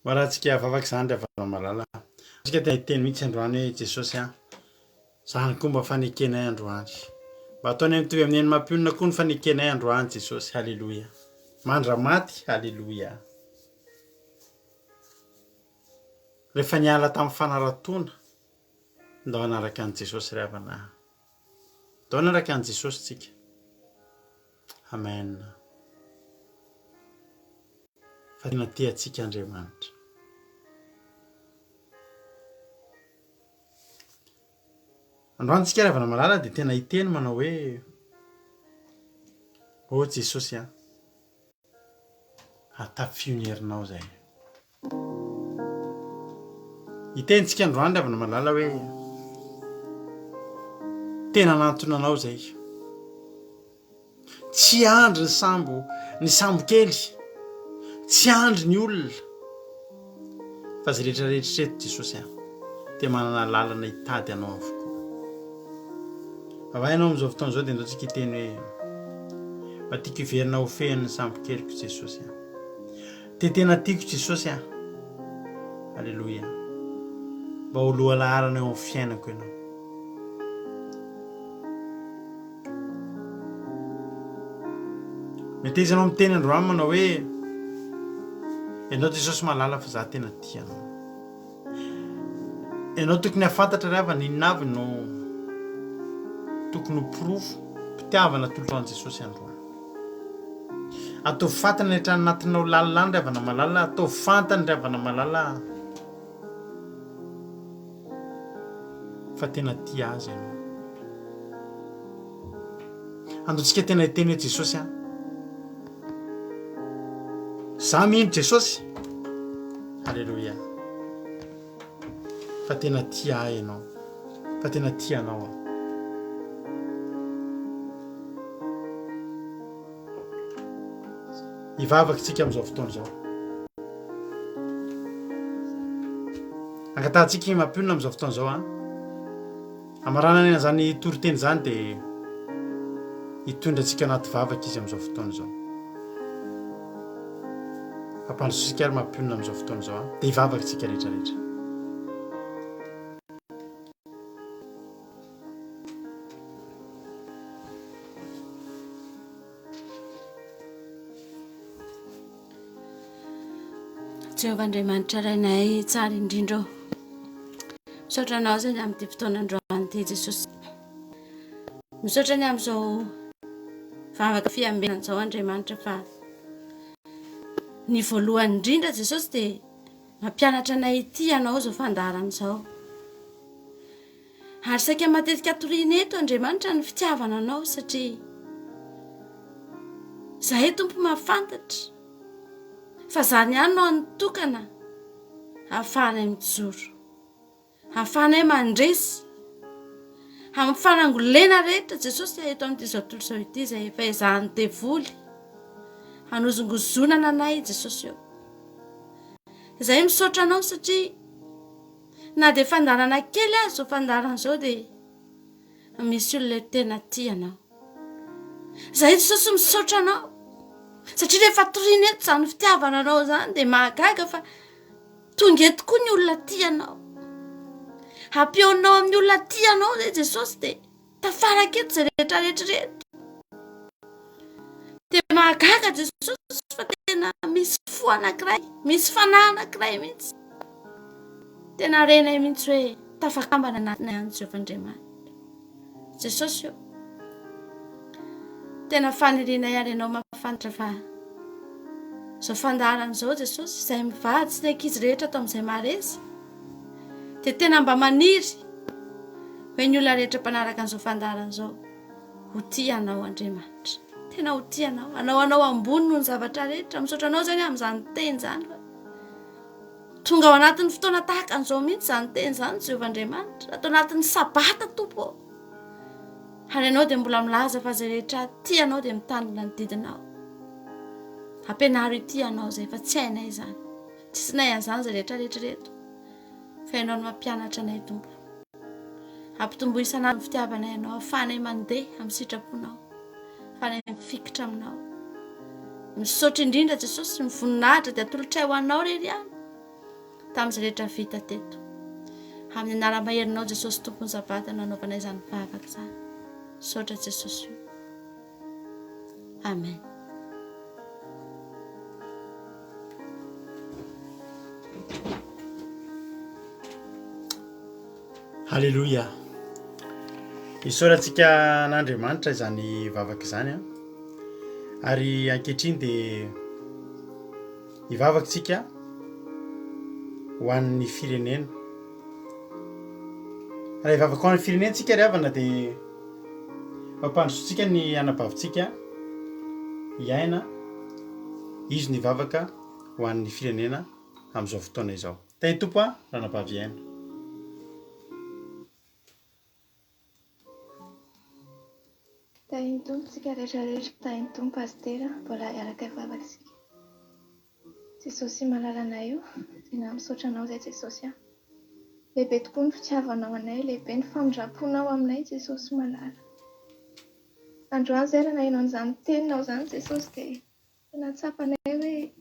Speaker 1: Marahantsika vavaka izany ry havana malala. Tsika tena hiteny mihitsy androany hoe Jesosy a, zany koa mba fanekenay androany. Mba ataonay mitovy amin'ny an'i Mampionona koa ny fanekenay androany Jesosy. Haleloia. Mandra-maty, haleloia. Rehefa niala tamin'ny fanaratoana, ndao hanaraka an'i Jesosy ry havana. Ndao hanaraka an'i Jesosy tsika. Amen. Fa tena tia antsika Andriamanitra. Androany tsika ry havana malala dia tena hiteny manao hoe Oh Jesosy a, atafio ny herinao izay. Hiteny tsika androany ry havana malala hoe tena anantona anao izay. Tsy andry ny sambo, ny sambo kely, tsy andry ny olona. Fa izay rehetra rehetra eto Jesosy a, dia manana lalana hitady anao avokoa. Vavaha ianao amin'izao fotoana izao dia ndao tsika hiteny hoe mba tiako hiverina ho fehin'ny sambo keliko Jesosy a. Dia tena tiako Jesosy a! Aleloia! Mba ho lohalaharana eo amin'ny fiainako ianao. Meteza ianao miteny androany manao hoe ianao Jesosy mahalala fa za tena tia anao. Ianao tokony hahafantatra ry havana inona avy no tokony ho porofo mpitiavana atolotra an'i Jesosy androany. Ataovy fantany any hatrany anatinao lalina any ry havana malala, ataovy fantany ry havana malala fa tena tia azy ianao. Andao-tsika tena hiteny hoe Jesosy an. Za mino Jesosy. Aleloia. Fa tena tia ahy ianao. Fa tena tia anao aho. Hivavaka isika amin'izao fotoana izao. Angatahantsika i Mampionona amin'izao fotoana izao an. Hamaranany an'izany toriteny izany dia hitondra antsika anaty vavaka izy amin'izao fotoana izao. Ampandrosotsika ary mampionona amin'izao fotoana izao an. Dia hivavaka isika rehetra rehetra.
Speaker 4: Jehovah Andriamanitra Rainay tsara indrindra ô. Misaotra anao izay ny amin'ity fotoana androany ity Jesosy. Misaotra ny amin'izao vavaka fiambenana izao Andriamanitra fa ny voalohany indrindra Jesosy dia. Mampianatra anay ity Anao izao fandaharana izao. Ary saika matetika toriana eto Andriamanitra ny fitiavana Anao satria izahay Tompo mahafantatra fa izany ihany no hany tokana ahafahanay mijoro. Ahafahanay mandresy amin'ny fanangolena rehetra Jesosy eto amin'ity izao tontolo izao ity izay efa ezahan'ny devoly hanozongozonana anay Jesosy eo. Izay misaotra anao satria na dia fandaharana kely aza izao fandaharana izao dia misy olona tena tia anao. Izay Jesosy misaotra anao satria rehefa toriana eto izany fitiavana anao izany dia mahagaga fa Tonga eto koa ny olona tia anao. Hampihaonao amin'ny olona tia anao izay Jesosy dia tafaraka eto izay rehetra rehetra ireto. Dia mahagaga Jesosy fa tena misy fo anankiray, misy fanahy anankiray mihitsy. Tena renay mihitsy hoe tafakambana anatinay any Jehovah Andriamanitra. Jesosy ô, tena fanirianay ary Ianao mahafantatra fa izao fandaharana izao Jesosy, izay mivady sy ny ankizy rehetra ato amin'izay maharesy, dia tena mba maniry hoe ny olona rehetra mpanaraka an'izao fandaharana izao ho tia Anao Andriamanitra. Tena ho tia Anao, Anao Anao ambony noho ny zavatra rehetra. Misaotra Anao izany amin'izany teny izany fa Tonga ao anatin'ny fotoana tahaka an'izao mihitsy izany teny izany, Jehovah Andriamanitra. Ato anatin'ny Sabata, Tompo ô. Ary Ianao dia mbola milaza fa izay rehetra tia Anao dia mitandrina ny didinao. Ampianaro ity Anao izay efa tsy hainay izany. Tsisy nay an'izany izay rehetra rehetra ireto. Fa Ianao no mampianatra anay, Tompo. Ampitomboy isan'andro ny fitiavanay Anao, ahafahanay mandeha amin'ny sitraponao, ahafahanay mifikitra aminao. Misaotra indrindra Jesosy, ny voninahitra dia atolotray ho Anao irery ihany tamin'izay rehetra vita teto. Amin'ny anara-maherinao Jesosy Tompon'ny Sabata no nanaovanay izany vavaka izany. Misaotra Jesosy o. Amen.
Speaker 1: Haleloia. Isaorantsika an'Andriamanitra izany vavaka izany an. Ary ankehitriny dia hivavaka isika ho an'ny firenena. Raha hivavaka ho an'ny firenena isika ry havana dia mampandroso-tsika ny anabavintsika hiaina izy no hivavaka ho an'ny firenena amin'izao fotoana izao. Tahin'ny Tompo an, ranabavy Aina.
Speaker 5: Tahin'ny Tompo tsika rehetra rehetra, tahin'ny Tompo Pasitera, mbola hiaraka hivavaka isika. Jesosy malalanay o, tena misaotra anao izay Jesosy a. Lehibe tokoa ny fitiavanao anay, lehibe ny famindram-ponao aminay Jesosy malala. Androany izay raha naheno an'izany teninao izany Jesosy dia Tena tsapanay hoe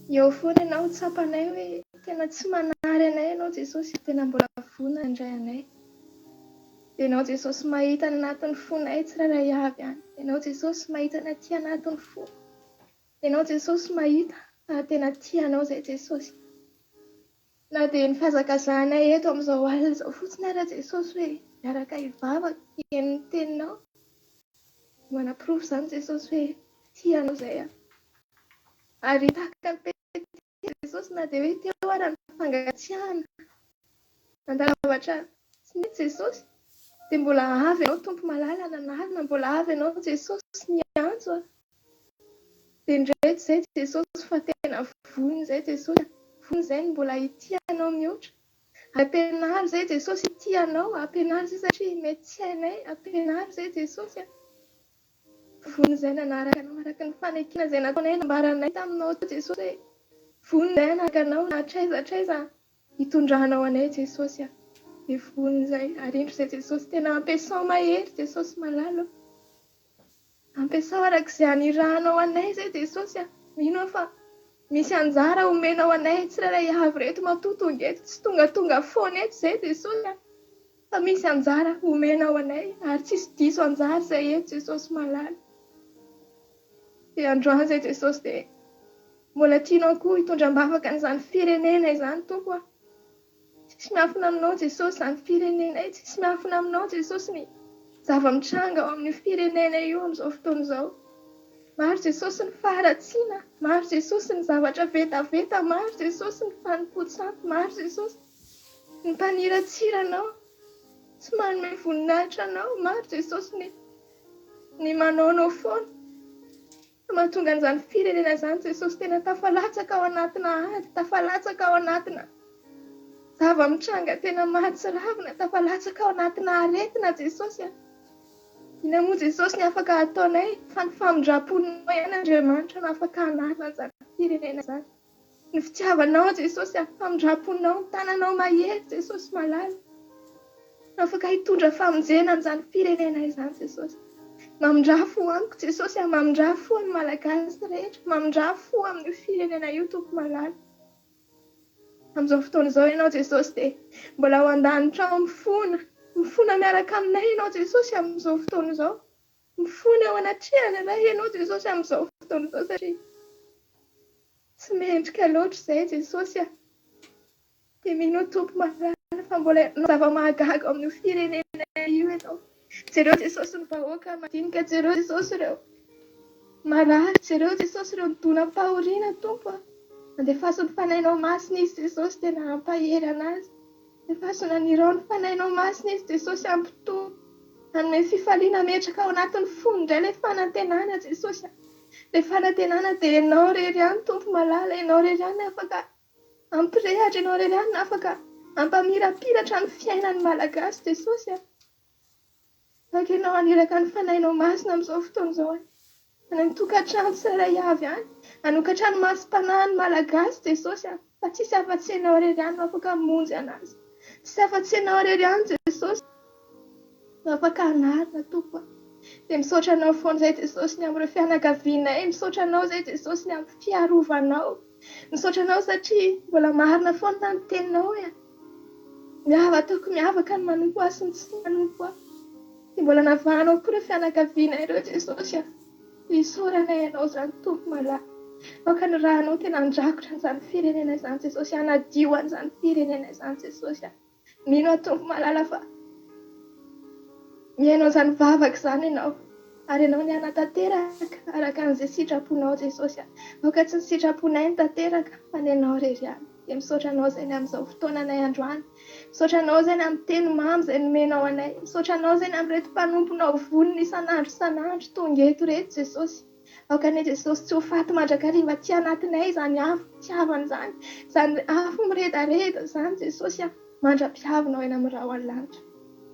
Speaker 5: eo foana ianao, tsapanay hoe tena tsy manary anay ianao Jesosy, tena mbola vonona handray anay. Ianao Jesosy mahita ny anatin'ny fonay tsirairay avy any. Ianao Jesosy mahita ny aty anatin'ny fo. Ianao Jesosy mahita fa tena tia anao izay Jesosy. Na dia ny fihazakazahanay eto amin'izao alina izao fotsiny ara Jesosy hoe miaraka hivavaka, hihaino ny teninao. Manaporofo izany Jesosy hoe tia anao izay aho. Ary tahaka an'i Petera Jesosy na dia hoe teo ara ny fangatsiahana, nandalo zavatra tsy nety Jesosy, dia mbola avy ianao Tompo malala nanarina, mbola avy ianao Jesosy niantso aho. Dia indreto izay Jesosy fa tena vonona izay Jesosy, vonona izay ny mbola hitia anao mihoatra. Ampianaro izay Jesosy hitia anao, ampianaro izay satria mety tsy hainay, ampianaro izay Jesosy a. Vonona izay nanaraka anao araka ny fanekena izay nataonay nambaranay taminao teo Jesosy hoe vonona izay hanaraka anao na hatraiza hatraiza hitondranao anay Jesosy a. Dia vonona izay, ary indro izay Jesosy tena ampiasao mahery Jesosy malala ô. Ampiasao araka izay anirahanao anay izay Jesosy a! Mino aho fa misy anjara omenao anay tsirairay avy ireto matoa tonga eto, tsy tongatonga foana eto izay Jesosy a! Fa misy anjara omenao anay ary tsisy diso anjara izay eto Jesosy malala. Dia androany izay Jesosy dia mbola tianao koa hitondra am-bavaka an'izany firenena izany Tompo a! Tsisy miafina aminao Jesosy izany firenenay, tsisy miafina aminao Jesosy ny zava-mitranga ao amin'io firenenay io amin'izao fotoana izao. Maro Jesosy ny faharatsiana, maro Jesosy ny zavatra vetaveta, maro Jesosy ny fanompoan-tsampy, maro Jesosy ny mpaniratsira Anao, tsy manome voninahitra Anao, maro Jesosy ny ny manaonao foana. Mahatonga an'izany firenena izany Jesosy tena tafalatsaka ao anatina ady, tafalatsaka ao anatina zava-mitranga tena mahatsiravina, tafalatsaka ao anatina aretina Jesosy a. Inona moa Jesosy ny afaka ataonay fa ny famindram-ponao ihany Andriamanitra no afaka hanarina an'izany firenena izany. Ny fitiavanao Jesosy a, famindram-ponao, ny tananao mahery Jesosy malala no afaka hitondra famonjena an'izany firenena izany Jesosy. Mamindrà fo amiko Jesosy a, mamindrà fo amin'ny Malagasy rehetra, mamindrà fo amin'io firenena io Tompo malala. Amin'izao fotoana izao Ianao Jesosy dia mbola ao an-danitra ao mifona, mifona miaraka aminay Ianao Jesosy amin'izao fotoana izao. Mifona eo anatrehany Ray Ianao Jesosy amin'izao fotoana izao satria tsy mendrika loatra izay Jesosy a! Dia minoa Tompo malala fa mbola hanao zava-mahagaga ao amin'io firenena io Ianao. Jereo Jesosy ny vahoaka madinika, jereo Jesosy ireo marary, jereo Jesosy ireo nidonam-pahoriana Tompo a! Andefaso ny Fanahinao Masina izy Jesosy tena hampahery an'azy. Andefaso nanirao ny Fanahinao Masina izy Jesosy hampitony. Hanome fifaliana hametraka ao anatin'ny fony indray ilay fanantenana Jesosy a! Ilay fanantenana dia Ianao irery ihany Tompo malala, Ianao irery ihany afaka hampirehatra, Ianao irery ihany afaka hampamirapiratra ny fiainan'ny Malagasy Jesosy a! Aoka Ianao haniraka ny Fanahinao Masina amin'izao fotoana izao any amin'ny tokantrano tsirairay avy any, hanokatra ny masom-panahin'ny Malagasy Jesosy a! Fa tsisy afa-tsy Ianao irery ihany no afaka hamonjy anazy. Tsisy afa-tsy Ianao irery ihany Jesosy no afaka hanarina Tompo a! Dia misaotra Anao foana izay Jesosy ny amin'ireo fianakavianay, misaotra Anao izay Jesosy ny amin'ny fiarovanao, misaotra Anao satria mbola marina foana ny teninao e! Miava ataoko miavaka ny manompo Ahy sy ny tsy manompo Ahy. Dia mbola navahanao koa ireo fianakavianay ireo Jesosy a! Isaoranay Anao izany Tompo malala. Aoka ny rànao tena handrakotra an'izany firenena izany Jesosy, hanadio an'izany firenena izany Jesosy a! Mino aho Tompo malala fa mihaino an'izany vavaka izany Ianao ary Ianao ny hanatanteraka araka an'izay sitraponao Jesosy a! Aoka tsy ny sitraponay no tanteraka fa ny Anao irery ihany. Dia misaotra Anao izay ny amin'izao fotoananay androany. Misaotra Anao izay ny amin'ny teny mamy izay nomenao anay. Misaotra Anao izay ny amin'ireto mpanomponao vonona isan'andro isan'andro tonga eto ireto Jesosy. Aoka anie Jesosy tsy ho faty mandrakariva aty anatinay izany afo fitiavana izany, izany afo miredareda izany Jesosy a, mandra-pihavinao eny amin'ny rahona lanitra.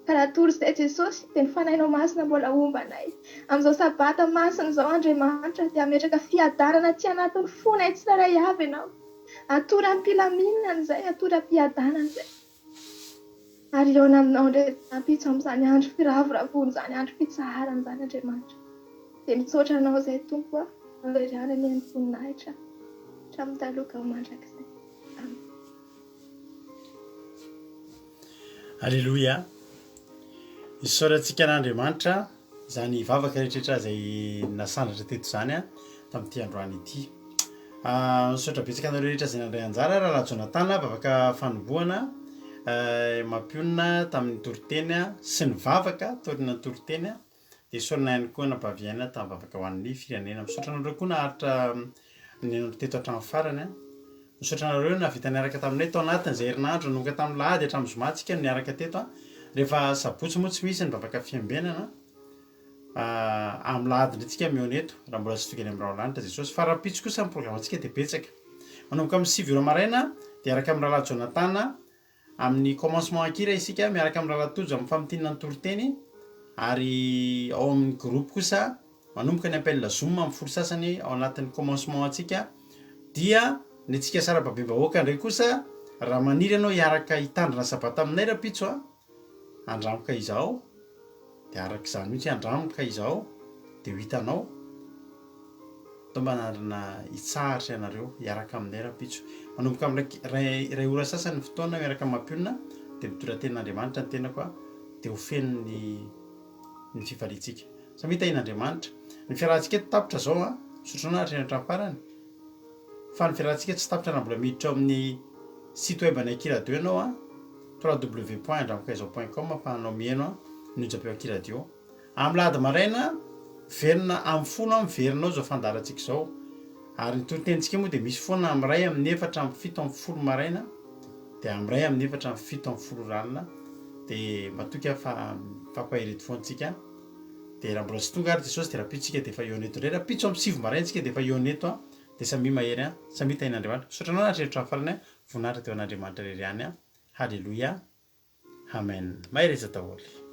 Speaker 5: Ka raha tory izay Jesosy dia ny Fanahinao Masina mbola homba anay. Amin'izao Sabata masina izao Andriamanitra dia hametraka fiadanana aty anatin'ny fonay tsirairay avy Ianao. Atory am-pilaminana izay, atory am-piadanana izay. Ary hihaona aminao indray rahampitso amin'izany andro firavoravoana izany, andro fitsaharana izany Andriamanitra. Dia misaotra Anao izay Tompo a, Anao irery ihany anie ny voninahitra hatramin'ny taloha ka ho mandrakizay. Amen.
Speaker 1: Aleloia. Isaorantsika an'Andriamanitra izany vavaka rehetrarehetra izay nasandratra teto izany tamin'ity androany ity. Misaotra betsaka anareo rehetra izay nandray anjara, Rahalahy Jonathan, vavaka fanombohana mampionona tamin'ny toriteny sy ny vavaka, taorian'ny toriteny. Dia isaorana ihany koa anabavy Aina tamin'ny vavaka ho an'ny firenena. Misaotra anareo koa naharitra nihaino teto hatramin'ny farany an. Misaotra anareo nahavita niaraka taminay tao anatin'izay herinandro nanomboka tamin'ny lahady hatramin'ny zoma tsika no niaraka teto an. Rehefa sabotsy moa tsy misy ny vavaka fiambenana amin'ny lahady indray tsika mihaona eto raha mbola tsy tonga eny amin'ny rahona lanitra Jesosy. Fa rahampitso kosa ny programantsika dia betsaka. Manomboka amin'ny 9 ora maraina dia hiaraka amin'ny rahalahy Jonathan Amin'ny commencement an-kira isika miaraka amin'ny Rahalahy Tojo amin'ny famintinana ny toriteny ary ao amin'ny groupe kosa manomboka ny appel zoom amin'ny folo sasany ao anatin'ny commencement antsika dia ny antsika sarababem-bahoaka indray kosa raha maniry ianao hiaraka hitandrina sabata aminay rahampitso a andramoka izao dia araka izany mihitsy andramoka izao dia ho hitanao Atao mba hanandrana hitsahatra ianareo hiaraka aminay rahampitso. Manomboka amin'ny iray iray ora sasany ny fotoana miaraka amin'ny mampionona dia mitondra tenin'Andriamanitra ny tenako aho dia ho feno ny ny fifaliantsika. Samia tahian'Andriamanitra. Ny fiarahantsika eto tapitra izao an, misaotra anao hatreny hatramin'ny farany. Fa ny fiarahantsika tsy tapitra raha mbola miditra ao amin'ny site web an'ny Akiradio ianao an, www.andramokaizao point com ahafahanao mihaino ny onjam-peo Akiradio. Amin'ny lahady maraina. Miverina amin'ny folo an, miverina ao izao fandaharantsika izao. Ary ny toritenintsika moa dia misy foana amin'ny iray amin'ny efatra amin'ny fito amin'ny folo maraina, dia amin'ny iray amin'ny efatra amin'ny fito amin'ny folo ora alina. Dia matoky aho fa mifampahery eto foana tsika. Dia raha mbola tsy tonga ary Jesosy dia rahampitso tsika dia efa hihaona eto indray. Rahampitso amin'ny sivy maraina tsika dia efa hihaona eto an. Dia samia mahery an, samia tahin'Andriamanitra. Misaotra anao nahatreto hatramin'ny farany an. Voninahitra dia ho an'Andriamanitra irery ihany an. Haleloia. Amen. Mahereza daholo.